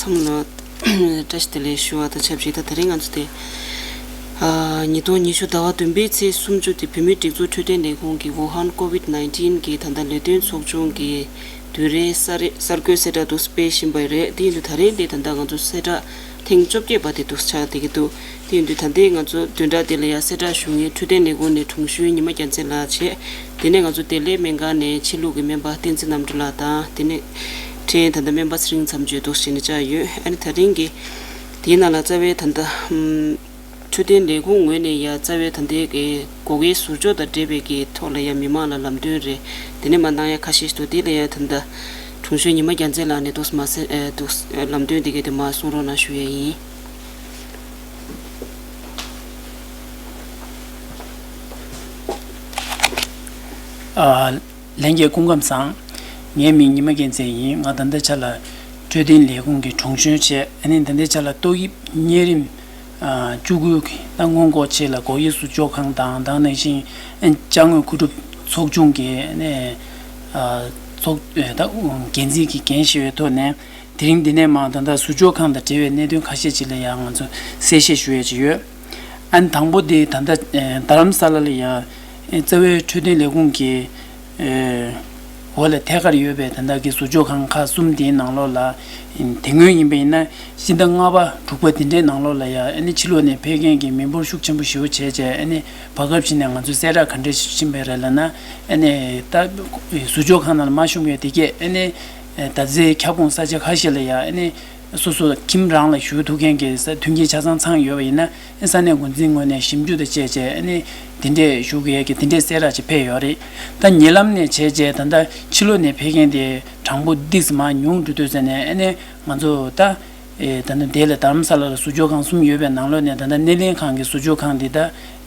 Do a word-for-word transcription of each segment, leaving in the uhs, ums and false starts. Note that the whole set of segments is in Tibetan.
ཚང་མ་ལ་བཀྲ་ཤིས་བདེ་ལེགས་ཞུ་བ་དང་ཆབས་ཅིག་ད་དེ་རིང་ང་ཚོ་དེ་ཨ་ཉིས་སྟོང་ཉི་ཤུ་ཟླ་བ་བདུན་པའི་ཚེས་སུམ་ཅུ་དེ་བོད་མིའི་སྒྲིག་འཛུགས་འཕྲོད་བསྟེན་ལས་ཁུངས་ཀྱི་ཝུ་ཧན་ཀོ་ཝིད་ནའིན་ཊིན་གྱི་ད་ལྟ་ལས་དོན་ཚོགས་ཆུང་གི་དུས་རེའི་གསར་རེ་གསར་འགོད་གསལ་བསྒྲགས་འདུག་སྤེལ་བཞིན་པ་རེད། དེ་ཡིན་དུས་ད་རེས་འདི་ད་ལྟ་ང་ཚོ་གསལ་བསྒྲགས་ཐེངས་བཅོ་བརྒྱད་པ་དེ་འདུག་ཆགས་བསྡད་ཀྱི་འདུག་དེ་ཡིན་དུས་ད་ལྟའི་ང་ཚོ་བདུན་ཕྲག་འདི་ལ་ཡང་གསལ་བསྒྲགས་ཞུ་མཁན་འཕྲོད་བསྟེན་ལས་ཁུངས་ནས་དྲུང་གཞོན་ཉི་མ་རྒྱལ་མཚན་ལགས་བྱས། དེ་ནས་ང་ཚོ་བདེ་ལེགས་སྨན་ཁང་ནས་ཕྱི་ལུགས་ཀྱི་སྨན་པ་བསྟན་འཛིན་རྣམ་གྲོལ་ལགས་དང་། དེ་ནས་ཕྲན་ད་ལྟ་སྨན་པ་ཚེ་རིང་མཚམས་གཅོད་འདུག་བྱས་ནས་བཅར་ཡོད། ཨ་ནི་ད་རིང་གི་དེའི་ནང་ལ་རྩ་བའི་ད་ལྟ་ཨམ། འཕྲོད་བསྟེན་ལས་ཁུངས་ངོས་ནས་ཡང་རྩ་བའི་ད་ལྟའི་གི་སྒོ་ཁའི་ཟུར་འཇོག་དང་འབྲེལ་བའི་གི་ཐོག་ལ་ཡང་མི་མང་ལ་ལམ་སྟོན་རེད། དེ་ནས་མ་གནང་ཡ་ཁ་ཤས་ཤིག་འདུག་དེ་ལ་ཡང་ད་ལྟ་དྲུང་གཞོན་ཉི་མ་རྒྱལ་མཚན་ལགས་ནས་འདུག་མ་ཟད་ཨེ་འདུག་ལམ་སྟོན་དེ་གའི་དེ་མ་གསུང་རོགས་གནང་ཞུ་ཡས་ཡིན། ཨ། ལྷན་རྒྱས་སྐུ་ཁམས་བཟང་། ངའི་མིང་ཉི་མ་རྒྱལ་མཚན་ཡིན། ང་ད་ལྟ་ཆ་ལ་འཕྲོད་བསྟེན་ལས་ཁུངས་ཀྱི་དྲུང་གཞོན་བྱས། ཨ་ནི་ད་ལྟའི་ཆ་ལ་ཏོག་དབྱིབས་གཉན་རིམས་ཨ་བཅུ་དགུ་གི་ད་སྔོན་འགོག་ཆེད་ལ་སྒོ་དབྱེ་ཟུར་འཇོག་ཁང་དང་། དེ་ནང་བཞིན་ཅ་དངོས་མཁོ་སྒྲུབ་ཚོགས་ཆུང་གི་ཨ་ནི་ཨ་ཚོགས་ཨ་ད་འགན་འཛིན་གྱི་འགན་བཞེས་པའི་ཐོག་ནས། དེ་རིང་འདི་ནས་མར་ད་ལྟ་ཟུར་འཇོག་ཁང་དང་འབྲེལ་བའི་གནད་དོན་ཁ་ཤས་ཅིག་ལ་ཡང་ང་ཚོ་གསལ་བཤད་ཞུ་ཡས་ཅིག་ཡོད། ཨ་ནི་དང་པོ་དེ་ད་ལྟ་ཨེ་རྡ་རམ་ས་ལ་ལ་ཡང་ཨེ་རྩ་བའི་འཕྲོད་བསྟེན་ལས་ཁུངས་ཀྱི་ཨེ་འོག་ལ་ཐད་ཀར་ཡོད་པའི་ད་ལྟ་གི་ཟུར་འཇོག་ཁང་ཁག་གསུམ་དེའི་ནང་ལོགས་ལ། དེ་སྔོན་ཡིན་པ་ཡིན་ན་སྤྱི་ཟླ་ལྔ་པ་དྲུག་པ་དེ་འདྲའི་ནང་ལོགས་ལ་ཡང་ཨ་ནི་ཕྱི་ལོགས་ནས་ཕེབས་མཁན་གྱི་མི་འབོར་ཤུགས་ཆེན་པོ་ཞེ་པོ་བྱས་བྱས། ཨ་ནི་བར་སྐབས་ཤིག་ནས་ང་ཚོས་གསལ་བསྒྲགས་ག་འདྲས་ཤིག་ཕྱིན་པ་རེད་ལབ་ན། ཨ་ནི་ད་ཟུར་འཇོག་ཁང་ནང་ལ་མ་ཞུགས་མཁན་དེ་གས་ཨ་ནི་ད་ལྟའི་ཁྱབ་ཁོངས་ས་ཆ་ཁ་ཤས་ལ་ཡང་ཨ་ནི་སོ་སོ་ཁྱིམ་རང་ལ་བཞུགས་ཐུབ་མཁན་གྱི་ས་མཐུན་རྐྱེན་ཆ་ཚང་ཚང་ཡོད་པ་ཡིན་ན། ཨ་ས་གནས་འགོ་འཛིན་ངོས་ནས་ཞིབ་འཇུག་དང་བཅས་བྱས། ཨ་ནི་དེ་འདྲས་ཞུ་དགོས་ཀྱི་དེ་འདྲས་གསལ་བསྒྲགས་ཅིག་ཕེབས་ཡོད་རེད། ད་ཉེ་ལམ་ནས་བྱས་བྱས་ད་ལྟ་ཕྱི་ལོགས་ནས་ཕེབས་མཁན་དེ་གྲངས་འབོར་ཏོག་ཙམ་མར་ཉུང་འགྲོ་དུས་ཙ་ནས། ཨ་ནི་ང་ཚོ་ད་ཨེ་ད་ལྟ་དེ་ལ་རྡ་རམ་ས་ལ་ལ་ཟུར་འཇོག་ཁང་གསུམ་ཡོད་པའི་ནང་ལོགས་ནས། ད་ལྟ་སྣེ་ལེན་ཁང་གི་ཟུར་འཇོག་ཁང་འདི་ད་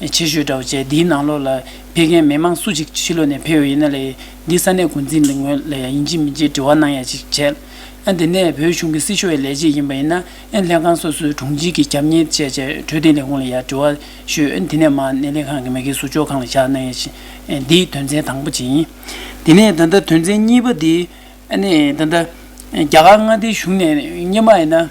ཆེ་ཤོས་འདྲ་བོ་བྱས། འདིའི་ནང་ལོགས་ལ་ཕེབས་མཁན་མི་མང་སུ་ཞིག་ཕྱི་ལོགས་ནས་ཕེབས་པ་ཡིན་ན་ལས། འདི་ས་གནས་འགོ་འཛིན་ལ་ངོས་ལ་ཡང་ཡིན་གཅིག་མིན་གཅིག་དྲི་བ་གནང་ཡ་ཅིག་བྱས། ཨ་འདི་ནས་བོད་གཞུང་གི་སྲིད་ཤོག་ཡི་ལས་བྱེད་ཡིན་པ་ཡིན་ན། ཨ་ལྷན་ཁང་སོ་སོའི་དྲུང་ཆེ་གི་རྒྱབ་གཉེར་བྱས་བྱས་འཕྲོད་བསྟེན་ལས་ཁུངས་ལ་ཡང་དྲི་བ་ཞུས། ཨ་འདི་ནས་མར་སྣེ་ལེན་ཁང་གི་མ་གི་ཟུར་འཇོག་ཁང་ལ་བཞག་གནང་ཡ་ཅིག་ཨ་འདིའི་དོན་ཚན་དང་པོ་ཅིག་ཡིན། དེ་ནས་ད་ལྟ་དོན་ཚན་གཉིས་པ་འདི། ཨ་ནི་ད་ལྟ་རྒྱ་གར་མངའ་སྡེའི་གཞུང་ནས་སྔོན་མ་ཡིན་ན།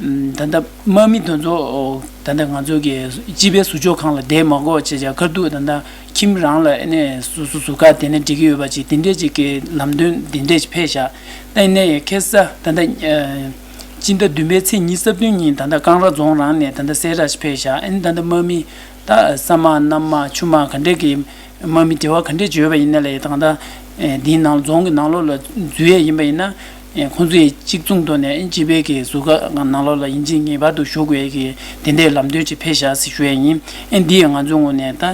ཨམ་ད་ལྟ་དམག་མི་དེ་ཚོ་ད་ལྟ་ང་ཚོ་གི་སྤྱི་པའི་ཟུར་འཇོག་ཁང་ལ་བསྡད་མ་དགོས་བྱས་བྱས། ཁ་ཐུག་ད་ལྟ་ཁྱིམ་རང་ལ་ཨ་ནི་སོ་སོ་ཟུར་བཀག་བསྡད་ན་འགྲིག་གི་ཡོད་པ་ཅིག་དེ་འདྲས་ཅིག་གི་ལམ་སྟོན་དེ་འདྲས་ཅིག་ཕེབས་ཤག་ད་ཡིན་ནའི་ཁ་སང་ད་ལྟ་ཨ་སྤྱི་ཟླ་བདུན་པའི་ཚེས་ཉི་ཤུ་རྩ་བདུན་ཉིན་ད་ལྟ་ཀང་ར་རྫོང་རང་ནས་ད་ལྟ་གསལ་བསྒྲགས་ཤིག་ཕེབས་ཤག་ཨ་ནི་ད་ལྟ་དམག་མི་ད་ས་དམག་གནམ་དམག་ཆུ་དམག་ག་འདྲས་ཀྱི་དམག་མི་དྲི་བ་ག་འདྲས་བྱོས་པ་ཡིན་ན་ལས། ད་ལྟ་ཨེ་འདིའི་ནང་རྫོང་གི་ནང་ལོགས་ལ་འཛུལ་ཡས་ཡིན་པ་ཡིན་ན། ཨེ་ཁོང་ཚོས་གཅིག་མཚུངས་ཐོག་ནས་ཨེ་སྤྱི་པའི་གི་ཟུར་བཀག་ནང་ལོགས་ལ་ཡིན་གཅིག་ངེས་པར་དུ་བཞུགས་དགོས་ཀྱི་དེ་འདྲའི་ལམ་སྟོན་ཅིག་ཕེབས་ཤག་ཟེར་ཞུ་ཡས་ཡིན། ཨེ་འདི་ཡང་ང་ཚོའི་ངོས་ནས་ད་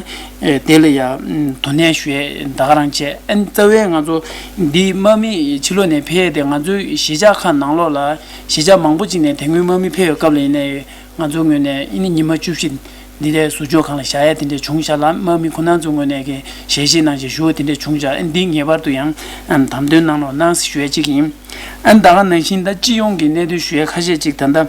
ཨེ་དེ་ལ་ཡང་དོ་ནན་ཞུ་ཡས་ད་ག་རང་བྱས། ཨེ་རྩ་བའི་ང་ཚོ་འདི་དམག་མི་ཕྱི་ལོགས་ནས་ཕེབས་ཏེ། ང་ཚོའི་གཞིས་ཆགས་ཁག་ནང་ལོགས་ལ་གཞིས་ཆགས་མང་པོ་ཅིག་ནས་དེ་སྔོན་དམག་མི་ཕེབས་ཡོད་སྐབས་ལ་ཡིན་ནའི། ང་ཚོའི་ངོས་ནས་ཨ་ནི་ཉི་མ་བཅུ་བཞི་འདི་འདྲའི་ཟུར་འཇོག་ཁང་ལ་བཞག་ཡ་དེ་འདྲ་བྱུང་ཤག་ལ། དམག་མི་ཁོ་རང་ཚོའི་ངོས་ནས་ཀྱི་ཞལ་བཞེས་གནང་བྱས་བཞུགས་པ་དེ་འདྲ་བྱུང་ཤག་ཨ་འདི་ངེས་པར་དུ་ཡང་ཨ་དམ་དོན་གནང་རོགས་གནང་ཞུ་ཡ་གཅིག་ཡིན། ཨ་ད་ག་ནང་བཞིན་ད་སྤྱི་ཡོངས་ཀྱི་གནད་དོན་ཞུ་ཡ་ཁ་ཤས་ཅིག་ད་ལྟ་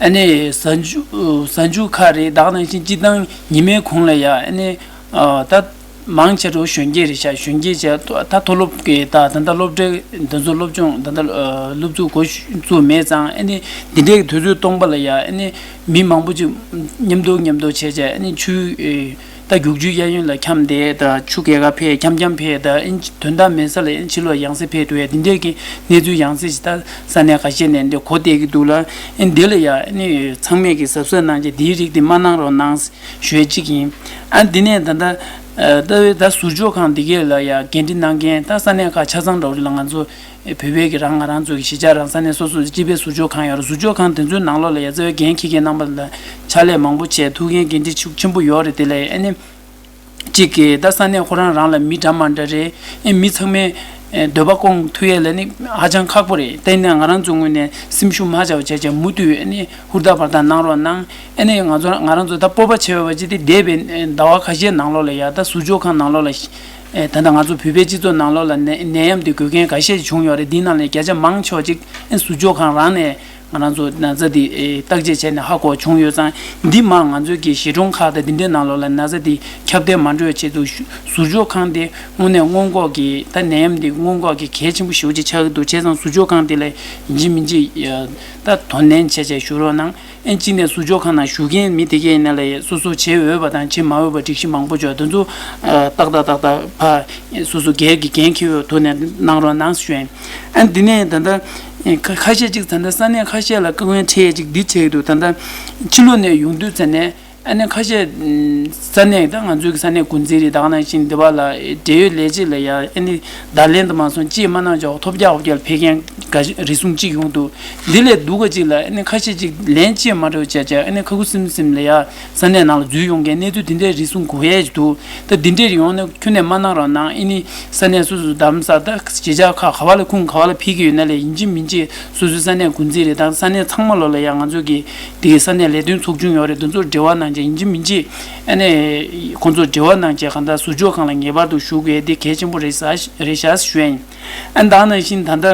ཨ་ནི་གཟའ་མཇུག་གཟའ་མཇུག་ཁ་རེད། ད་ག་ནང་བཞིན་སྤྱི་བཏང་ཉི་མའི་གུང་ལ་ཡ་ཨ་ནི་ཨ་ད། མང་ཆེ་རུ་གཞོན་སྐྱེས་རེད་ཤག་གཞོན་སྐྱེས་བྱས་ད་མཐོ་སློབ་ཀྱི་ད་ད་ལྟ་སློབ་གྲྭའི་འདི་ཚོ་སློབ་སྦྱོང་ད་ལྟ་ཨ་སློབ་ཚུགས་འགོ་བཙུགས་མེད་ཙང་། ཨ་ནི་འདི་འདྲའི་དུས་ཚོད་སྟོང་པ་ལ་ཡ་ཨ་ནི་མི་མང་པོ་ཅིག་མཉམ་དུ་མཉམ་དུ་བྱས་བྱས། ཨ་ནི་ཆུ་ཨེ་ད་རྒྱུག་ཆུའི་གཡས་གཡོན་ལ་འཁྱམས་ཏེ། ད་ཆུ་སྐྱེལ་ག་ཕེབས་འཁྱམ་འཁྱམ་ཕེབས། ད་ཨ་ནི་དོན་དག་མེད་ས་ལ་ཨ་ནི་ཕྱི་ལོགས་ཡང་སེ་ཕེབས་འགྲོ་ཡ་འདི་འདྲའི་གི་གནས་ཚུལ་ཡང་སེ་ཞིག་ད་ས་གནས་ཁ་ཤས་ནས་འདི་གོ་བསྡད་ཀྱི་འདུག་ལ། ཨ་ནི་འདི་ལ་ཡ་ཨ་ནི་ཚང་མས་ཀྱི་གཟབ་གཟབ་གནང་བྱས་འདིའི་རིགས་འདི་མ་གནང་རོགས་གནང་། ཞུ་ཡས་གཅིག་ཡིན། ཨ་འདི་ནས་ད་ལྟ་ཨ་ལྟ་བའི་ད་ཟུར་འཇོག་ཁང་འདི་གས་ལ་ཡང་འགན་འཁྲི་གནང་མཁན་ད་ས་གནས་ཁག་ཆ་ཚང་འདྲ་བོ་རེད་ལ། ང་ཚོ་བོད་པའི་གི་རང་ང་རང་ཚོ་གི་གཞིས་ཆགས་རང་ས་གནས་སོ་སོ་སྤྱི་པའི་ཟུར་འཇོག་ཁང་ཡོད་རེད། ཟུར་འཇོག་ཁང་དེ་ཚོའི་ནང་ལོགས་ལ་ཡ་རྩ་བའི་འགན་འཁྱེར་མཁན་རྣམ་པ་ལ་ཕྱག་ལས་མང་པོ་བྱས། ཐུགས་འགན་འགན་འཁྲི་ཤུགས་ཆེན་པོ་ཡོད་རེད། དེ་ལ་ཨ་ནི་གཅིག་གི་ད་ས་གནས་ཁོ་རང་རང་ལ་མི་འདྲ་མ་འདྲ་རེད། ཨེ་མི་ཚང་མས་ཨེ་འདོད་པ་སྐོང་ཐུབ་ཡས་ལ་ནི་ཧ་ཅང་ཁག་པོ་རེད། དེ་ནས་ང་རང་ཚོ་ངོས་ནས་སེམས་ཤུགས་མ་ཆག་པ་བྱས་བྱས་མུ་མཐུད་ཨ་ནི་ཧུར་ཐག་འབད་ཐག་གནང་རོགས་གནང་། ཨ་ནི་ང་ཚོ་ང་རང་ཚོ་ད་སྤོབས་པ་ཆེ་བ་ཅིག་དེ་འདས་པའི་ཟླ་བ་ཁ་ཤས་ནང་ལོགས་ལ་ཡ་ད་ཟུར་འཇོག་ཁང་ནང་ལོགས་ལ་ཨེ་ད་ལྟ་ང་ཚོ་བོད་པའི་སྤྱི་ཚོགས་ནང་ལོགས་ལ་ནད་ནད་ཡམས་དེ་འགོས་མཁན་འགའ་ཤས་ཤིག་བྱུང་ཡོད་རེད། འདི་ནང་ལས་བརྒྱ་ཆ་མང་ཆེ་བ་ཅིག་ཨེ་ཟུར་འཇོག་ཁང་རང་ནས་ ང་རང་ཚོ་ན་ཚ་འདི་ཨེ་བརྟག་དཔྱད་བྱས་ནས་ཧ་གོ་བྱུང་ཡོད་ཙང་། འདི་མ་ང་ཚོའི་གི་གཞིས་གྲོང་ཁག་དང་འདི་འདྲའི་ནང་ལོགས་ལ་ན་ཚ་འདི་ཁྱབ་གདལ་མ་འགྲོ་བའི་ཆེད་དུ་ཟུར་འཇོག་ཁང་དེ་དངོས་གནས་སྔོན་འགོག་གི་ད་ནད་ཡམས་འདི་སྔོན་འགོག་གི་གལ་ཆེན་པོ་ཞེ་པོ་ཅིག་ཆགས་ཀྱི་འདུག་བྱས་ཙང་ཟུར་འཇོག་ཁང་དེ་ལ་ཡིན་གཅིག་མིན་གཅིག་ད་དོ་ནན་བྱས་བྱས་བཞུགས་རོགས་གནང་། ཨེ་གཅིག་ནས་ཟུར་འཇོག་ཁང་ནང་བཞུགས་མཁན་མི་དེ་གས་ཡིན་ན་ལ་ཡ་སོ་སོ་བྱེད་འོས་པ་དང་བྱེད་མ་འོས་པ་སྒྲིག་གཞི་མང་པོ་ཅིག་ཡོད། དེ་ཚོ་ཏག་ཏག་ཏག་ཏག་ཕ་སོ་སོ་སྒེར་གྱི་འགན་འཁྱེར་འོས་ཐོག་ནས་གནང་རོགས་གནང་ཞུ་ཡིན། ཨ་འདི་ནས་ད་ལྟ་ཁ་ཁ་ཤས་ཅིག་ད་ལྟ་ས་གནས་ཁ་ཤས་ལ་བཀའ་བཀྱོན་འཕྲད་ཅིག་འདི་བྱེད་ཀྱི་འདུག་ད་ལྟ་ཕྱི་ལོགས་ནས་ཡོང་དུས་ཙ་ནས་ཨ་ནི་ཁ་ཤས་ས་གནས་ད་ང་ཚོའི་ས་གནས་འགོ་འཛིན་རེད། ད་ག་ནང་བཞིན་འདི་བ་ལ་འབྲེལ་ཡོད་ལས་བྱེད་ལ་ཡ་ཨ་ནི་བརྡ་ལན་དུ་མ་སོང་ཅིས་མ་གནང་ཅོག་ཐོབ་རྒྱག་ཧོབ་རྒྱག་ལ་ཕེབས་མཁན་འགའ་ཞིག་རེ་ཟུང་ཅིག་ཡོང་འདུག་འདི་ལས་སྡུག་ག་ཅིག་ལ་ཨ་ནི་ཁ་ཤས་ཅིག་ལན་ཅིས་མ་འགྲོ་བྱས་བྱས་ཨ་ནི་ཁ་ཁུ་སིམ་སིམ་ལ་ཡ་ས་གནས་ནང་ལ་འཛུལ་ཡོང་མཁན་གནས་ཚུལ་འདི་འདྲའི་རེ་ཟུང་གོ་ཡས་ཅིག་འདུག་ད་འདི་འདྲའི་ཡོང་ན་ཁྱོན་ནས་མ་གནང་རོགས་གནང་། ཨ་ནི་ས་གནས་སོ་སོ་རྡ་རམ་ས་ད་གཞིས་ཆགས་ཁག་ག་བ་ལ་ཁུངས་ག་བ་ལ་ཕེབས་ཀྱི་ཡོད་ན་ལས་ཡིན་གཅིག་མིན་གཅིག་སོ་སོའི་ས་གནས་འགོ་འཛིན་རེད་དང་ས་གནས་ཚང་མ་ལོ་ལ་ཡང་ང་ཚོ་གི་དེ་གི་ས་གནས་ལས་དོན་ཚོགས་ཆུང་ཡོད་རེད། དེ་ཚོར་འབྲེལ་བ་གནང་བྱས་ཡིན་གཅིག་མིན་གཅིག་ཨ་ནི་ཁོང་ཚོར་འབྲེལ་བ་གནང་བྱས་གང་ལྟར་ཟུར་འཇོག་ཁང་ལ་ངེས་པར་དུ་ཞུགས་དགོས་དེ་གལ་ཆེན་པོ་རེད་ཟེར་རེད་ཤག་ཞུ་ཡ་ཡིན། ཨ་ནི་ད་ག་ནང་བཞིན་ད་ལྟ་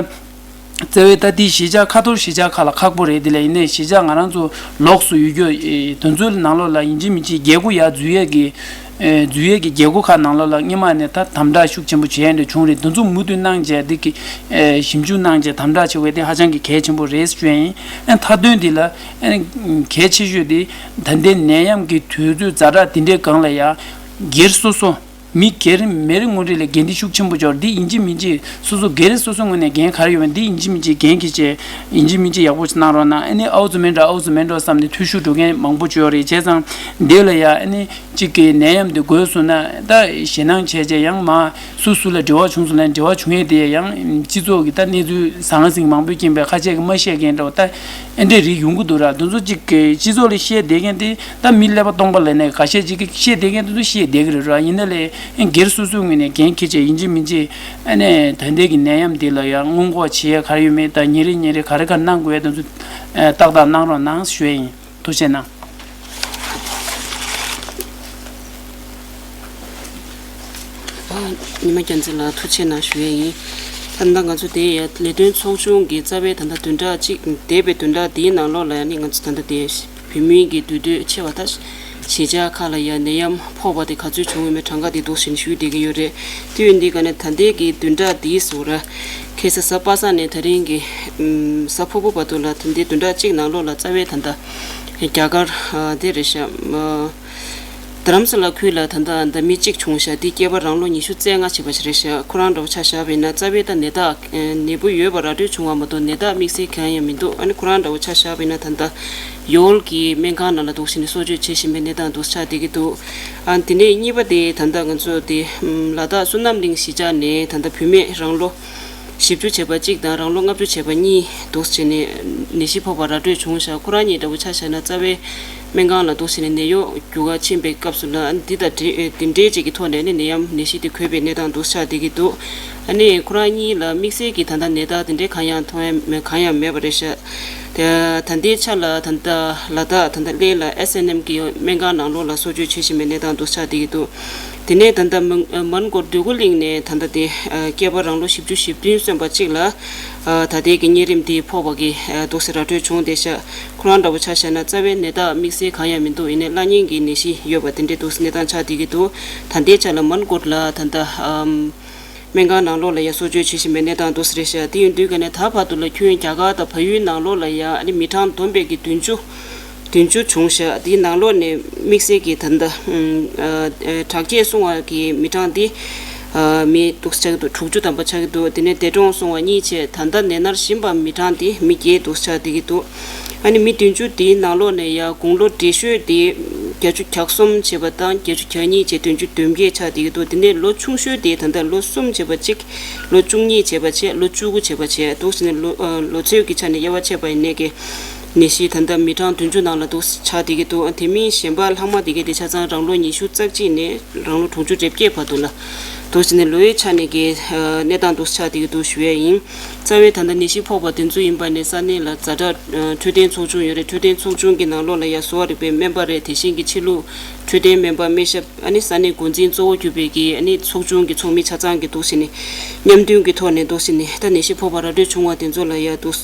རྩ་བའི་ད་ལྟའི་གཞིས་ཆགས་ཁ་ཐོར་གཞིས་ཆགས་ཁག་ལ་ཁག་པོ་རེད། དེ་ལ་ཡིན་ནའི་གཞིས་ཆགས་ང་རང་ཚོ་ལོགས་སུ་ཡོད་རྒྱུ་དེ་ཚོའི་ནང་ལོགས་ལ་ཡིན་གཅིག་མིན་གཅིག་རྒྱལ་སྒོ་ཡར་འཛུལ་ཡས་ཀྱི་འཛུལ་ཡས་ཀྱི་རྒྱལ་སྒོ་ཁག་ནང་ལོགས་ལ་སྔོན་མ་ནས་ད་དམ་དྲག་ཤུགས་ཆེན་པོ་བྱས་ཡས་འདྲ་བྱུང་རེད། དེ་ཚོ་མུ་མཐུད་གནང་བྱས་འདི་གི་ཞིབ་འཇུག་གནང་བྱས་དམ་དྲག་བྱེད་དགོས་དེ་ཧ་ཅང་གི་གལ་ཆེན་པོ་རེད་ཞུ་ཡ་ཡིན། ཨ་མཐའ་དོན་འདི་ལ་ཨ་གལ་ཆེ་ཤོས་དེ་ད་ལྟའི་ནད་ཡམས་ཀྱི་དུས་ཚོད་ཛ་དྲག་འདི་འདྲའི་སྒང་ལ་ཡང་སྒེར་སོ་སོ། མི་སྒེར་མི་རེ་ངོ་རེ་ལ་འགན་འཁྲི་ཤུགས་ཆེན་པོ་འབྱོར་འདི་ཡིན་གཅིག་མིན་གཅིག་སོ་སོ་སྒེར་སོ་སོའི་ངོས་ནས་འགན་ག་རེ་ཡོད་མེད་འདི་ཡིན་གཅིག་མིན་གཅིག་འགན་འཁྱེར་བྱས་ཡིན་གཅིག་མིན་གཅིག་ཡག་པོ་ཞིག་གནང་རོགས་གནང་། ཨ་ནི་ཨའུ་ཚོ་མིན་འགྲོ་ཨའུ་ཚོ་མིན་འགྲོ་བསམ་ནས་འཐུས་ཤོར་འགྲོ་མཁན་མང་པོ་ཅིག་ཡོད་རེད། བྱས་ཙང་འདི་ལ་ཡ་ཨ་ནི་གཅིག་གི་ནད་ཡམས་འདི་འགོས་སོང་ན་ད་ཞེད་སྣང་བྱས་བྱས་ཡང་མ་སུ་སུ་ལ་འབྲེལ་བ་བྱུང་སོང་ན་འབྲེལ་བ་བྱུང་ཡས་དེ་ཡང་སྤྱི་ཚོགས་ཀྱི་ད་གནས་ཚུལ་ཟང་ཟིང་མང་པོའི་རྐྱེན་པས་ཁ་ཤས་ཀྱིས་མ་བཤད་མཁན་འདྲ་བོ་ད་ཨེ་འདྲའི་རིགས་ཡོང་གི་འདུག་ར། འདི་ཚོ་གཅིག་གི་སྤྱི་ཚོགས་ལ་བཤད་བསྡད་མཁན་དེ། ད་མི་ཀླད་པ་སྟོང་པ་ལ་ནས་འགའ་ཤས་ཅིག་གིས་བཤད་བསྡད་མཁན་དེ་ཚོ་བཤད་བསྡད་ཀྱི་རེད་ར། ཡིན་ན་ལས་སྒེར་སོ་སོའི་ངོས་ནས་འགན་འཁྱེར་བྱས་ཡིན་གཅིག་མིན་གཅིག་ཨ་ནི་ད་ལྟའི་གི་ནད་ཡམས་འདི་ལ་ཡང་སྔོན་འགོག་བྱེད་ཡས་ག་རེ་ཡོད་མེད་དང་ཉིན་རེ་ཉིན་རེ་ག་རེ་ག་རེ་གནང་དགོས་ཡས་དེ་ཚོ་ཏག་ཏག་གནང་རོགས་གནང་ཞུ་ཡས་ཡིན། ཐུགས་རྗེ་གནང་། ཉི་མ་རྒྱལ་མཚན་ལགས་ཐུགས་རྗེ་གནང་ཞུ་ཡས་ཡིན། ད་ལྟ་ང་ཚོ་དེ་ཡ་ལས་དོན་ཚོགས་ཆུང་གི་རྩ་བའི་ད་ལྟ་བདུན་ཕྲག་གཅིག་འདས་པའི་བདུན་ཕྲག་འདིའི་ནང་ལོགས་ལ་ཡ་ནི་ང་ཚོ་ད་ལྟ་དེ། བོད་མིའི་གི་འདུས་སྡོད་ཆེ་བ་དང་། གཞིས་ཆགས་ཁག་ལ་ཡང་ནད་ཡམས་ཕོག་པ་དེ་ག་ཚོད་བྱུང་ཡོད་མེད་གྲངས་ཀ་དེ་འདུག་བཞིན་ཞུས་བསྡད་ཀྱི་ཡོད་རེད། དུས་ཡུན་འདི་ག་ནས་ད་ལྟའི་གི་བདུན་ཕྲག་འདིའི་ཟུར་ར། ཁ་སང་གཟའ་པ་སངས་ནས་ད་རིང་གི་ཨམ་གཟའ་ཕུར་བུ་བར་དུ་ལ་ད་ལྟའི་བདུན་ཕྲག་གཅིག་ནང་ལོགས་ལ་རྩ་བའི་ད་ལྟ་རྒྱ་གར་ཨ་དེ་རེད་ཤག་ཨ་རྡ་རམ་ས་ལ་ཁུལ་ལ་ད་ལྟ་ད་མི་གཅིག་བྱུང་ཤག་འདི་སྐྱེས་པ་རང་ལོ་ཉི་ཤུ་རྩ་ལྔ་བྱས་པ་ཞིག་རེད་ཤག་ཁོ་རང་འདྲ་བོ་ཆ་བཞག་པ་ཡིན་ན་རྩ་བའི་ད་ནད་རྟགས་ནད་འབུ་ཡོད་པ་ར་སྤྲོད་བྱུང་བ་མ་གཏོགས་ནད་རྟགས་དམིགས་བསལ་གང་ཡང་མི་འདུག་ཨ་ནི་ཁོ་རང་འདྲ་བོ་ཆ་བཞག་པ་ཡིན་ན་ད་ལྟ། ཡོལ་གྱི་སྨན་ཁང་ནང་ལ་འདུག་བཞིན་གསོ་བཅོས་བྱེད་བཞིན་པའི་གནས་སྟངས་འདུག་ཆགས་བསྡད་ཀྱི་འདུག་ཨ་དེ་ནས་གཉིས་པ་དེ་ད་ལྟ་ང་ཚོ་དེ་ལ་དྭགས་བསོད་ནམས་གླིང་གཞིས་ཆགས་ནས་ད་ལྟ་བུད་མེད་རང་ལོ་བཞི་བཅུ་བྱས་པ་གཅིག་དང་རང་ལོ་ལྔ་བཅུ་བྱས་པ་གཉིས་འདུག་བྱས་ནས་ནད་གཞི་ཕོག་པ་ར་སྤྲོད་བྱུང་ཤག་ཁོ་རང་གཉིས་འདྲ་བོ་ཆ་བཞག་ན་རྩ་བའི་སྨན་ཁང་ལ་འདུག་བྱས་ནས་ནད་གཡོག་རྒྱུ་ག་ཕྱིན་པའི་སྐབས་སུ་ལ་ཨ་ནི་འདི་དང་འདྲེས་དེ་འདྲའི་ཅིག་གི་ཐོག་ནས་ནི་ནད་ཡམས་ནད་གཞི་དེ་འགོས་པའི་གནས་སྟངས་འདུག་ཆགས་བསྡད་ཀྱི་འདུག་ཨ་ནི་ཁོ་རང་གཉིས་ལ་དམིགས་བསལ་གྱི་ད་ལྟ་ནད་རྟགས་དེ་འདྲའི་གང་ཡང་མཐོང་ཡ་མེད་གང་ཡང་མེད་པ་རེད་ཤག་ད་ལྟའི་ཆ་ལ་ད་ལྟ་ལ་དྭགས་ད་ལྟ་གླེ་ལ་ཨེས་ཨེན་ཨེམ་གི་སྨན་ཁང་ནང་ལོགས་ལ་གསོ་བཅོས་བྱེད་བཞིན་པའི་གནས་སྟངས་འདུག་ཆགས་བསྡད་ཀྱི་འདུག་དེ་ནས་ད་ལྟ་མོན་མོན་གྷོ་འདོད་རྒུ་གླིང་ནས་ད་ལྟ་དེ་སྐྱེས་པ་རང་ལོ་བཞི་བཅུ་ཞེ་བདུན་སོན་པ་གཅིག་ལ་ད་ལྟའི་གི་གཉན་རིམས་དེ་ཕོག་པ་གི་འདུག་སེ་ར་སྤྲོད་བྱུང་བསྡད་ཤག་ཁོ་རང་འདྲ་བོ་ཆ་བཞག་ན་རྩ་བའི་ནད་རྟགས་དམིགས་བསལ་གང་ཡང་མི་འདུག་ཡིན་ནའི་གླ་རྙིང་གི་ནད་གཞི་ཡོད་པ་དེ་འདྲའི་འདུག་གནས་སྟངས་ཆགས་བསྡད་ཀྱི་འདུག་ད་ལྟའི་ཆ་ལ་མོན་གྷོ་ལ་ད་ལྟ་ཨམ། སྨན་ཁང་ནང་ལོགས་ལ་ཡང་གསོ་བཅོས་བྱེད་བཞིན་པའི་གནས་སྟངས་འདུག་ཟེར་རེད་ཤག་དེ་ཡིན་དུས་ཀ་ནས་ད་བར་དུ་ལ་ཁྱོན་རྒྱ་གར་དང་བལ་ཡུལ་ནང་ལོགས་ལ་ཡང་ཨ་ནི་མི་གྲངས་བསྡོམས་པའི་གི་བདུན་ཅུ། བདུན་ཅུ་བྱུང་ཤག་དེའི་ནང་ལོགས་ནས་དམིགས་བསལ་གྱི་ད་ལྟ་ཨ་ཨ་དྲག་སྐྱེད་སོང་བ་གི་མི་གྲངས་དེ་ཨ་མི་འདུག་ཆགས་འདུག་དྲུག་ཅུ་ཐམ་པ་ཆགས་ཀྱི་འདུག་དེ་ནས་འདས་གྲོངས་སོང་བ་གཉིས་བྱས་ད་ལྟ་ནད་མནར་བཞིན་པ་མི་གྲངས་དེ་མི་བརྒྱད་འདུག་ཆགས་བསྡད་ཀྱི་འདུག་ཨ་ནི་མི་བདུན་ཅུ་དེའི་ནང་ལོགས་ནས་ཡང་དགུང་ལོ་བགྲེས་ཤོས་དེ་བརྒྱད་ཅུ་གྱ་གསུམ་བྱས་པ་དང་བརྒྱད་ཅུ་གྱ་གཉིས་བྱས་བདུན་ཅུ་དོན་བརྒྱད་ཆགས་བསྡད་ཀྱི་འདུག་དེ་ནས་ལོ་ཆུང་ཤོས་དེ་ད་ལྟ་ལོ་གསུམ་བྱས་པ་གཅིག་ལོ་བཅུ་གཉིས་བྱས་པ་བྱས་ལོ་བཅུ་དགུ་བྱས་པ་བྱས་འདུག་ཟེར་ནས་ལོ་ཨ་ལོ་ཚོད་ཀྱི་ཆ་ནས་དབྱེ་བ་ཕྱེ་བ་ཡིན་ནས་ཀྱི་ནད་གཞི་ད་ལྟ་མི་གྲངས་བདུན་ཅུ་ནང་ལ་འདུག་ཆགས་བསྡད་ཀྱི་འདུག་དེ་མིན་གཞན་པ་ལྷག་མ་དེ་གའི་དེ་ཆ་ཚང་རང་ལོ་ཉི་ཤུ་རྩ་གཅིག་ནས་རང་ལོ་དྲུག་ཅུ་རེ་བརྒྱད་བར་དུ་ལ་འདུག་ཟེར་ནས་ལོའི་ཆ་ནས་ཀྱི་གནས་སྟངས་འདུག་ཆགས་བསྡད་ཀྱི་འདུག་ཞུ་ཡས་ཡིན། རྩ་བའི་ད་ལྟ་ནད་གཞི་ཕོག་པ་དེ་ཚོ་ཡིན་པ་ནས་ས་གནས་ལ་ཛ་དྲག་འཕྲོད་བསྟེན་ཚོགས་ཆུང་ཡོད་རེད། འཕྲོད་བསྟེན་ཚོགས་ཆུང་གི་ནང་ལོགས་ལ་ཡ་གསོ་བ་རིག་པའི་སྨན་པ་རེད། དེ་བཞིན་གྱི་ཕྱི་ལུགས་འཕྲོད་བསྟེན་སྨན་པ་སྨན་ཞབས་ཨ་ནི་ས་གནས་འགོ་འཛིན་གཙོ་བོ་གྱུར་པའི་གི་ཨ་ནི་ཚོགས་ཆུང་གི་ཚོགས་མི་ཆ་ཚང་གི་འདུག་ཟེར་ནས་མཉམ་མཐུན་གྱི་ཐོག་ནས་འདུག་ཟེར་ནས་ད་ནད་གཞི་ཕོག་པ་ར་སྤྲོད་བྱུང་བ་དེ་ཚོ་ལ་ཡ་འདུག་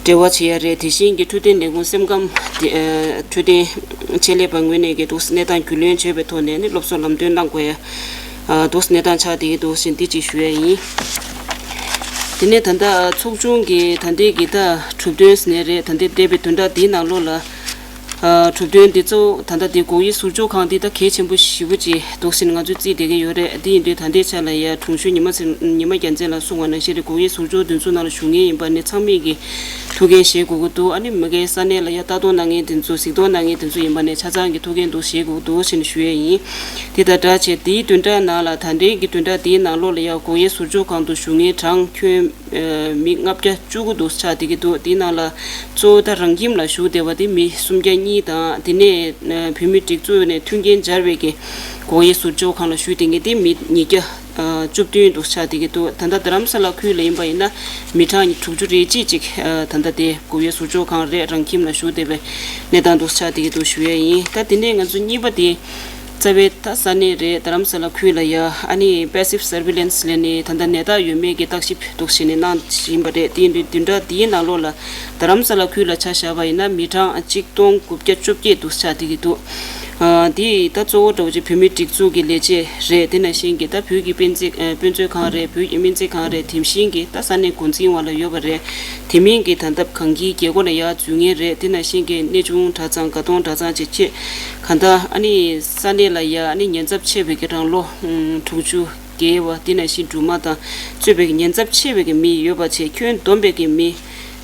འབྲེལ་བ་བྱེད་ཡ་རེད། དེ་བཞིན་གྱི་འཕྲོད་བསྟེན་ལས་ཁུངས་སེམས་ཁམས་དེ་ཨ་འཕྲོད་བསྟེན་ཆེད་ལས་པ་ངོས་ནས་ཀྱི་འདུག་གནས་སྟངས་རྒྱུས་ལོན་བྱས་པའི་ཐོག་ནས་ནི་སློབ་གསོ་ལམ་སྟོན་གནང་དགོས་ཡ་ཨ་འདུག་གནས་སྟངས་ཆགས་བསྡད་ཀྱི་འདུག་ཟེར་འདི་གཅིག་ཞུ་ཡ་ཡིན། དེ་ནས་ད་ལྟ་ཚོགས་ཆུང་གི་ད་ལྟའི་གི་ད་གྲུབ་དོན་ཟེར་ནའི་རེད། ད་ལྟའི་འདས་པའི་བདུན་ཕྲག་འདིའི་ནང་ལོགས་ལ་ཨ་གྲུབ་དོན་འདི་གཙོ་བོ་ད་ལྟ་འདི་སྒོ་དབྱེ་ཟུར་འཇོག་ཁང་འདི་ད་གལ་ཆེན་པོ་ཞེ་པོ་ཅིག་འདུག་ཟེར་ང་ཚོས་བརྩིས་བསྡད་ཀྱི་ཡོད་རེད། འདི་ཡིན་དུས་ད་ལྟའི་ཆ་ལ་ཡ་དྲུང་གཞོན་ཉི་མ་ཚེ་ཉི་མ་རྒྱལ་མཚན་ལགས་གསུངས་པ་ནང་བཞིན་རེད། སྒོ་དབྱེ་ཟུར་འཇོག་འདི་ཚོ་ནང་ལ་ཞུགས་མཁན་ཡིན་པ་ནི་ཚང་མས་ཀྱི་ཐུགས་འགན་བཞེས་དགོས་ཀྱི་འདུག་ཨ་ནི་མ་གིའི་ས་གནས་ལ་ཡ་ལྟ་རྟོག་གནང་མཁན་དེ་ཚོ་གཟིགས་རྟོག་གནང་མཁན་དེ་ཚོ་ཡིན་པ་ནས་ཆ་ཚང་གི་ཐུགས་འགན་འདུག་བཞེས་དགོས་ཀྱི་འདུག་ཟེར་ནས་ཞུ་ཡས་ཡིན། དེ་དང་སྦྲགས་བྱས་དེའི་བདུན་ཕྲག་ནང་ལ་ད་ལྟའི་གི་བདུན་ཕྲག་དེའི་ནང་ལོགས་ལ་ཡ་སྒོ་དབྱེ་ཟུར་འཇོག་ཁང་དུ་ཞུགས་མཁན་གྲངས་ཁྱོན་ཨ་མི་ལྔ་བརྒྱ་བཅུ་དགུ་འདུག་ཆགས་བསྡད་ཀྱི་འདུག་དེའི་ནང་ལ་གཙོ་བོ་ད་རང་ཁྱིམ་ལ་བཞུགས་བསྡད་པ་དེ་མི་སུམ་བརྒྱ་གཉིས་དང་། དེ་ནས་ཨ་བོད་མིའི་སྒྲིག་འཛུགས་ནས་མཐུན་རྐྱེན་སྦྱར་བའི་གི་སྒོ་དབྱེ་ཟུར་འཇོག་ཁང་ལ་བཞུགས་བསྡད་མཁན་དེ་མི་ཉིས་བརྒྱ་ཨ་བཅུ་བདུན་འདུག་ཆགས་བསྡད་ཀྱི་འདུག་ད་ལྟ་རྡ་རམ་ས་ལ་ཁུལ་ལ་ཡིན་པ་ཡིན་ན་མི་གྲངས་དྲུག་ཅུ་རེ་གཅིག་ཅིག་ཨ་ད་ལྟ་དེ་སྒོ་དབྱེ་ཟུར་འཇོག་ཁང་རེད། རང་ཁྱིམ་ལ་བཞུགས་བསྡད་པའི་གནས་སྟངས་འདུག་ཆགས་བསྡད་ཀྱི་འདུག་ཞུ་ཡས་ཡིན། ད་དེ་ནས་ང་ཚོ་གཉིས་པ་དེ་རྩ་བའི་ད་ས་གནས་རེད། རྡ་རམ་ས་ལ་ཁུལ་ལ་ཡ་ཨ་ནི་passive surveillance ལས་ནི་ད་ལྟ་ནད་རྟགས་ཡོད་མེད་ཀྱི་བརྟག་ཞིབ་འདུག་བྱས་ནས་གནང་བཞིན་པ་རེད། དེ་ཡིན་དུས་བདུན་ཕྲག་འདིའི་ནང་ལོགས་ལ་རྡ་རམ་ས་ལ་ཁུལ་ལ་ཆ་བཞག་པ་ཡིན་ན་མི་གྲངས་གཅིག་སྟོང་དགུ་བརྒྱ་བཅོ་བརྒྱད་འདུག་ཆགས་བསྡད་ཀྱི་འདུག་ཨ་འདི་ད་གཙོ་བོ་འདྲ་བོ་ཅིག་བོད་མིའི་སྒྲིག་འཛུགས་ཀྱི་ལས་བྱེད་རེད། དེ་ནང་བཞིན་གྱི་ད་བོད་ཀྱི་དཔེ་མཛོད་ཨ་དཔེ་མཛོད་ཁང་རེད། བོད་ཀྱི་སྨན་རྩིས་ཁང་རེད། དེ་བཞིན་གྱི་ད་ས་གནས་འགོ་འཛིན་འོག་ལ་ཡོད་པ་རེད། དེ་མིན་གྱི་ད་ལྟ་གང་གི་རྒྱལ་སྒོ་ལ་ཡར་འཛུལ་མཁན་རེད། དེ་ནང་བཞིན་གྱི་གནས་ཆུང་གྲྭ་ཚང་དགའ་གདོང་གྲྭ་ཚང་བཅས་ཆེད་གང་ལྟར་ཨ་ནི་ས་གནས་ལ་ཡ་ཨ་ནི་ཉེན་ཚབས་ཆེ་བའི་གི་རང་ལོ་ཨུམ་དྲུག་ཅུ་བརྒལ་བ། དེ་ནང་བཞིན་སྦྲུམ་མ་དང་གཙོས་པའི་གི་ཉེན་ཚབས་ཆེ་བའི་གི་མི་ཡོད་པ་བཅས་ཁྱོན་བསྡོམས་པའི་གི་མི་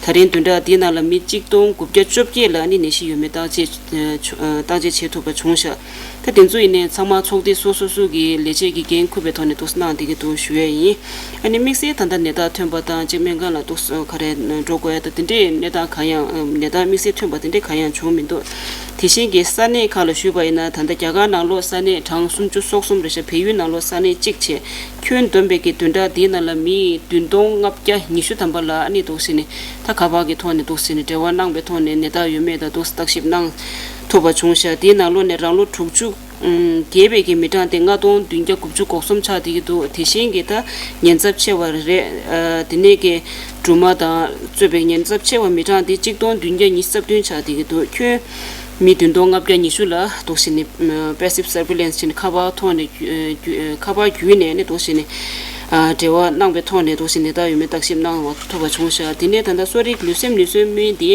ད་རིང་བདུན་ཕྲག་འདིའི་ནང་ལ་མི་གཅིག་སྟོང་དགུ་བརྒྱ་བཅོ་བརྒྱད་ལ་ཨ་ནི་ནད་གཞི་ཡོད་མེད་བརྟག་དཔྱད་ཨ་བྱུང་ཨ་བརྟག་དཔྱད་བྱེད་ཐུབ་པ་བྱུང་ཤག་ད་དེ་ཚོ་ཡིན་ནའི་ཚང་མ་ཚོགས་སྡེ་སོ་སོ་སོ་གི་ལས་བྱེད་ཀྱི་འགན་འཁུར་བའི་ཐོག་ནས་འདུག་གནང་བསྡད་ཀྱི་འདུག་ཞུ་ཡས་ཡིན། ཨ་ནི་དམིགས་བསལ་ད་ལྟ་ནད་རྟགས་ཐོན་པ་དང་ཅིག་སྨན་ཁང་ལ་འདུག་ག་རེ་འགྲོ་དགོས་ཡ་དང་དེ་འདྲའི་གནས་སྟངས་གང་ཡང་ནད་རྟགས་དམིགས་བསལ་ཐོན་པ་དེ་འདྲའི་གང་ཡང་བྱུང་མི་འདུག་དེ་བཞིན་གྱི་ས་གནས་ཁག་ལ་ཞུས་པ་ཡིན་ན་ད་ལྟ་རྒྱ་གར་ནང་ལོགས་ས་གནས་གྲངས་སུམ་ཅུ་སོ་གསུམ་རེད་ཤག་བལ་ཡུལ་ནང་ལོགས་ས་གནས་གཅིག་བྱས། ཁྱོན་བསྡོམས་པའི་གི་བདུན་ཕྲག་འདིའི་ནང་ལ་མི་བདུན་སྟོང་ལྔ་བརྒྱ་ཉི་ཤུ་ཐམ་པ་ལ་ཨ་ནི་འདུག་ཟེར་ནས་ད་ཁ་པར་གྱི་ཐོག་ནས་འདུག་ཟེར་ནས་འབྲེལ་བ་གནང་པའི་ཐོག་ནས་ནད་རྟགས་ཡོད་མེད་དང་འདུག་བརྟག་ཞིབ་གནང་ཐུབ་པ་བྱུང་ཤག་དེའི་ནང་ལོགས་ནས་རང་ལོ་དྲུག་ཅུ་བརྒལ་བའི་གི་མི་གྲངས་དེ་ལྔ་སྟོང་བདུན་བརྒྱ་དགུ་བཅུ་གོ་གསུམ་ཆགས་བསྡད་ཀྱི་འདུག་དེ་བཞིན་གྱི་ད་ཉེན་ཚབས་ཆེ་བ་རེད། ཨ་དེ་ནས་གི་སྦྲུམ་མ་དང་གཙོས་པའི་ཉེན་ཚབས་ཆེ་བ་མི་གྲངས་དེ་གཅིག་སྟོང་བདུན་བརྒྱ་ཉི་ཤུ་རྩ་བདུན་ཆགས་བསྡད་ཀྱི་འདུག་ཁྱོན་མི་བདུན་སྟོང་ལྔ་བརྒྱ་ཉི་ཤུ་ལ་འདུག་ཟེར་ནས་passive surveillance བྱས་ནས་ཁ་པར་ཐོག་ནས་བརྒྱུད་ཁ་པར་བརྒྱུད་ནས་ནི་འདུག་ཟེར་ནས་འབྲེལ་བ་གནང་པའི་ཐོག་ནས་འདུག་ཟེར་ནས་ད་ཡོད་མེད་བརྟག་ཞིབ་གནང་བ་ཐུབ་པ་བྱུང་ཤག་དེ་ནས་ད་ལྟ་གསོ་རིག་ལུས་སེམས་ནུས་གསོའི་དམིགས་འདི་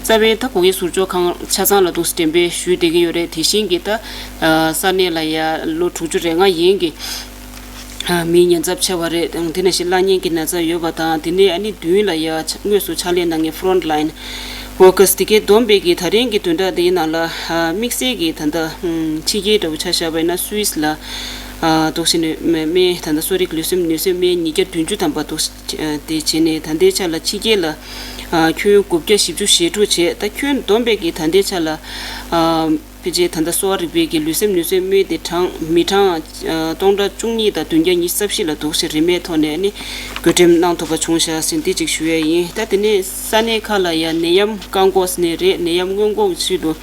རྩ་བའི་ད་སྒོ་དབྱེ་ཟུར་འཇོག་ཁང་ཆ་ཚང་ལ་འདུག་འགྲེམས་སྤེལ་ཞུས་བསྡད་ཀྱི་ཡོད་རེད། དེ་བཞིན་གྱི་ད་ས་གནས་ལ་ཡ་ལོ་དྲུག་ཅུ་རེ་ལྔ་ཡན་གྱི་མིའི་ཉེན་ཚབས་ཆེ་བ་རེད། དེ་ནང་བཞིན་བླ་གཉན་གྱི་ན་ཚ་ཡོད་པ་དང་དེ་ནས་ཨ་ནི་མདུན་ལ་ཡ་དངོས་སུ་ཕྱག་ལས་གནང་མཁན་front line workers དེ་གའི་བསྡོམས་པའི་གི་ད་རིང་གི་བདུན་ཕྲག་དེའི་ནང་ལ་དམིགས་བསལ་གྱི་ད་ལྟ་ཕྱི་རྒྱལ་འདྲ་བོ་ཆ་བཞག་པ་ཡིན་ན་སུད་སི་ལ་འདུག་བྱས་ནས་སྨན་ད་ལྟ་གསོ་རིག་ལུས་སེམས་ནུས་སེམས་སྨན་ཉིས་བརྒྱ་བདུན་ཅུ་ཐམ་པ་འདུག་དེ་བྱས་ནས་ད་ལྟའི་ཆ་ལ་ཕྱི་རྒྱལ་ལ་ཁྱོན་དགུ་བརྒྱ་བཞི་བཅུ་ཞེ་དྲུག་བྱས། ད་ཁྱོན་བསྡོམས་པའི་གི་ད་ལྟའི་ཆ་ལ་ཕལ་ཆེར་ད་ལྟ་གསོ་བ་རིག་པའི་གི་ལུས་སེམས་ནུས་སེམས་སྨན་དེ་གྲངས་མི་གྲངས་སྟོང་ཕྲག་བཅུ་གཉིས་དང་བདུན་བརྒྱ་ཉི་ཤུ་རྩ་བཞི་ལ་འདུག་སེ་རིན་མེད་ཐོག་ནས་ནི་བགོ་འགྲེམས་གནང་ཐུབ་པ་བྱུང་ཤག་ཟེར་འདི་གཅིག་ཞུ་ཡས་ཡིན། ད་དེ་ནས་ས་གནས་ཁག་ལ་ཡང་ནད་ཡམས་བཀག་འགོག་ཟེར་ནས་རེད། ནད་ཡམས་སྔོན་འགོག་གི་ཆེད་དུ་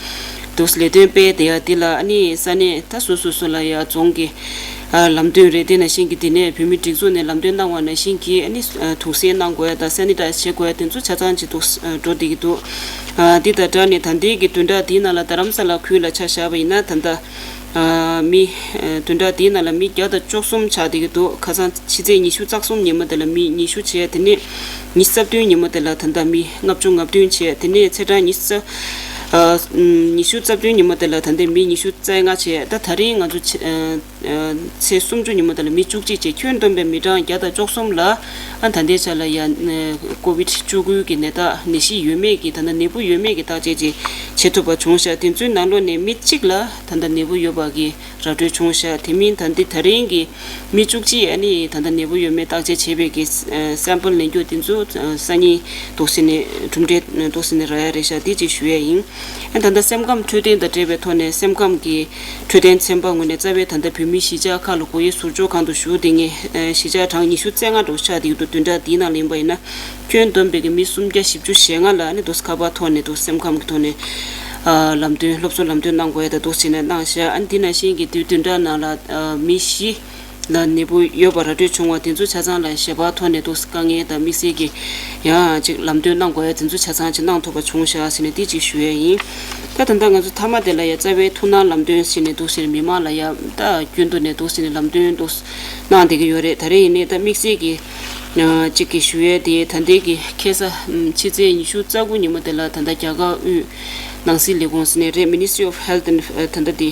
འདུག་ལས་དོན་སྤེལ་བསྡད་ཡ་འདི་ལ་ཨ་ནི་ས་གནས་ད་སོ་སོ་སོ་ལ་ཡ་རྫོང་གི་ལམ་སྟོན་རེད། དེ་ནང་བཞིན་གྱི་དེ་ནས་བོད་མི་སྒྲིག་འཛུགས་ནས་ལམ་སྟོན་གནང་བ་ནང་བཞིན་གྱི་ཨ་ནི་དུག་སེལ་གནང་དགོས་ཡ་དང་sanitize བྱེད་དགོས་ཡ་དེ་ཚོ་ཆ་ཚང་ཅིག་འདུག་འགྲོ་བསྡད་ཀྱི་འདུག་འདི་དང་སྦྲགས་ནས་ད་ལྟའི་གི་བདུན་ཕྲག་འདིའི་ནང་ལ་རྡ་རམ་ས་ལ་ཁུལ་ལ་ཆ་བཞག་པ་ཡིན་ན་ད་ལྟ་མི་བདུན་ཕྲག་འདིའི་ནང་ལ་མི་བརྒྱ་དང་བཅུ་གསུམ་ཆགས་བསྡད་ཀྱི་འདུག་ཁ་སང་ཕྱི་ཚེས་ཉི་ཤུ་རྩ་གསུམ་ཉིན་མོ་དེ་ལ་མི་ཉི་ཤུ་བྱས། དེ་ནས་ཉི་ཤུ་རྩ་བདུན་ཉིན་མོ་དེ་ལ་ད་ལྟ་མི་ལྔ་བཅུ་ང་བདུན་བྱས། དེ་ནས་ཚེས་གྲངས་ཉི་ཤུ་རྩ་ཉི་ཤུ་རྩ་བདུན་ཉིན་མོ་དེ་ལ་ད་ལྟ་མི་ཉི་ཤུ་རྩ་ལྔ་བྱས། ད་ད་རིང་ང་ཚོ་ཚེས་སུམ་ཅུ་ཉིན་མོ་དེ་ལ་མི་བཅུ་གཅིག་བྱས། ཁྱོན་བསྡོམས་པའི་མི་གྲངས་བརྒྱ་དང་བཅུ་གསུམ་ལ་ཨ་ད་ལྟའི་ཆ་ལ་ཡ་ཀོ་བིད་བཅུ་དགུ་གི་ནད་རྟགས་ནད་གཞི་ཡོད་མེད་ཀྱི་ད་ལྟ་ནད་འབུ་ཡོད་མེད་ཀྱི་བརྟག་དཔྱད་ཅིག་བྱེད་ཐུབ་པ་བྱུང་ཤག་དེ་ཚོའི་ནང་ལོགས་ནས་མི་གཅིག་ལ་ད་ལྟ་ནད་འབུ་ཡོད་པ་གི་ར་སྤྲོད་བྱུང་ཤག་དེ་མིན་ད་ལྟའི་ད་རིང་གི་མི་བཅུ་གཅིག་ཨ་ནི་ད་ལྟ་ནད་འབུ་ཡོད་མེད་བརྟག་དཔྱད་བྱས་པའི་གི་སེམ་པལ་ལེན་རྒྱུ་དེ་ཚོ་སང་ཉིན་འདུག་སེ་ནས་གྲུབ་འབྲས་འདུག་སེ་ནས་རག་ཡ་རེད་ཤག་འདི་གཅིག་ཞུ་ཡ་ཡིན། ཨ་ད་ལྟ་སེམས་ཁམས་འཕྲོད་བསྟེན་དང་འབྲེལ་བའི་ཐོག་ནས་སེམས་ཁམས་ཀྱི་འཕྲོད་བསྟེན་ཚན་པ་ངོས་ནས་རྩ་བའི་ད་ལྟ་བོད་མིའི་གཞིས་ཆགས་ཁག་ལ་སྒོ་དབྱེ་ཟུར་འཇོག་ཁང་དུ་བཞུགས་བསྡད་མཁན་གཞིས་ཆགས་གྲངས་ཉི་ཤུ་རྩ་ལྔ་འདྲ་བོ་ཆགས་བསྡད་ཀྱི་འདུག་བདུན་ཕྲག་འདིའི་ནང་ལ་ཡིན་པ་ཡིན་ན་ཁྱོན་བསྡོམས་པའི་གི་མི་སུམ་བརྒྱ་བཞི་བཅུ་ཞེ་ལྔ་ལ་ནི་འདུག་ཁ་པར་ཐོག་ནས་འདུག་སེམས་ཁམས་ཀྱི་ཐོག་ནས་ལམ་སྟོན་སློབ་གསོ་ལམ་སྟོན་གནང་དགོས་ཡ་ད་འདུག་བྱས་ནས་གནང་ཤག་ཨ་ནི་འདི་ནང་བཞིན་གྱི་དུས་བདུན་ཕྲག་ནང་ལ་མི་བཞི་ ན་ནད་འབུ་ཡོད་པ་ར་སྤྲོད་བྱུང་བ་དེ་ཚོ་ཆ་ཚང་ལ་ཞལ་པར་ཐོག་ནས་འདུག་དཀའ་ངལ་དང་དམིགས་བསལ་གྱི་ཡང་ཅིག་ལམ་སྟོན་གནང་དགོས་ཡ་དེ་ཚོ་ཆ་ཚང་ཅིག་གནང་ཐུབ་པ་བྱུང་ཤག་ཟེར་ནས་དེ་ཅིག་ཞུ་ཡ་ཡིན། ད་ད་ལྟ་ང་ཚོ་མཐའ་མ་དེ་ལ་ཡ་རྩ་བའི་ཐུགས་སྣང་ལམ་སྟོན་ཟེར་ནས་འདུག་ཟེར་མི་མང་ལ་ཡ་ད་རྒྱུན་དུ་ནས་འདུག་ཟེར་ནས་ལམ་སྟོན་འདུག་གནང་བསྡད་ཀྱི་ཡོད་རེད། ད་རེས་ཡིན་ནའི་ད་དམིགས་བསལ་གྱི་ཅིག་གི་ཞུ་ཡས་དེ་ད་ལྟའི་གི་ཁ་སང་ཕྱི་ཚེས་ཉི་ཤུ་རྩ་དགུ་ཉིན་མོ་དེ་ལ་ད་ལྟ་རྒྱ་གར་དབུས་ནང་སྲིད་ལས་ཁུངས་ཟེར་ནས་རེད། Ministry of Health and ད་ལྟ་དེ་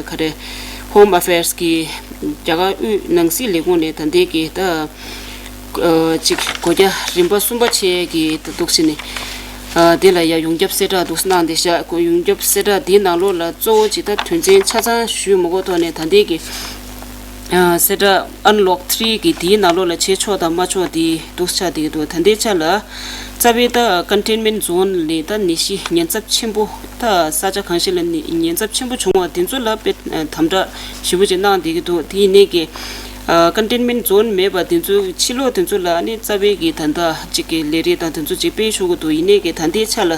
ག་རེ་Home Affairs གི་རྒྱ་གར་དབུས་ནང་སྲིད་ལས་ཁུངས་ནས་ད་ལྟའི་གི་ད་ཅིག་སྒོ་རྒྱ་རིམ་པ་གསུམ་པ་ཆེ་གི་ད་འདུག་ཟེར་ནས་དེ་ལ་ཡ་ཡོངས་ཁྱབ་གསལ་བསྒྲགས་འདུག་གནང་བསྡད་ཤག་ཡོངས་ཁྱབ་གསལ་བསྒྲགས་དེའི་ནང་ལོགས་ལ་གཙོ་བོ་ཅིག་ད་དོན་ཚན་ཆ་ཚང་ཞུས་མ་དགོས་ཐོག་ནས་ད་ལྟའི་གི་གསལ་བསྒྲགས་Unlock three གི་དེའི་ནང་ལོགས་ལ་བྱེད་ཆོག་དང་མ་ཆོག་དེ་འདུག་ཆགས་བསྡད་ཀྱི་འདུག་ད་ལྟའི་ཆ་ལ་རྩ་བའི་ད་Containment Zone ལས་ད་ནད་གཞི་ཉེན་ཚབས་ཆེན་པོ་ད་ས་ཆ་གང་ཞིག་ལ་ནད་ཉེན་ཚབས་ཆེན་པོ་བྱུང་བ་དེ་ཚོ་ལ་དཔེ་དམ་དྲག་ཞེ་པོ་ཅིག་གནང་བསྡད་ཀྱི་འདུག་དེ་ཡིན་ནའི་གི་Containment Zone མེད་པ་དེ་ཚོའི་ཕྱི་ལོགས་དེ་ཚོ་ལ་ནི་རྩ་བའི་གི་ད་ལྟ་གཅིག་གི་ལས་རིགས་དང་དེ་ཚོ་གཅིག་སྤེལ་ཆོག་གི་འདུག་ཡིན་ནའི་གི་ད་ལྟའི་ཆ་ལ་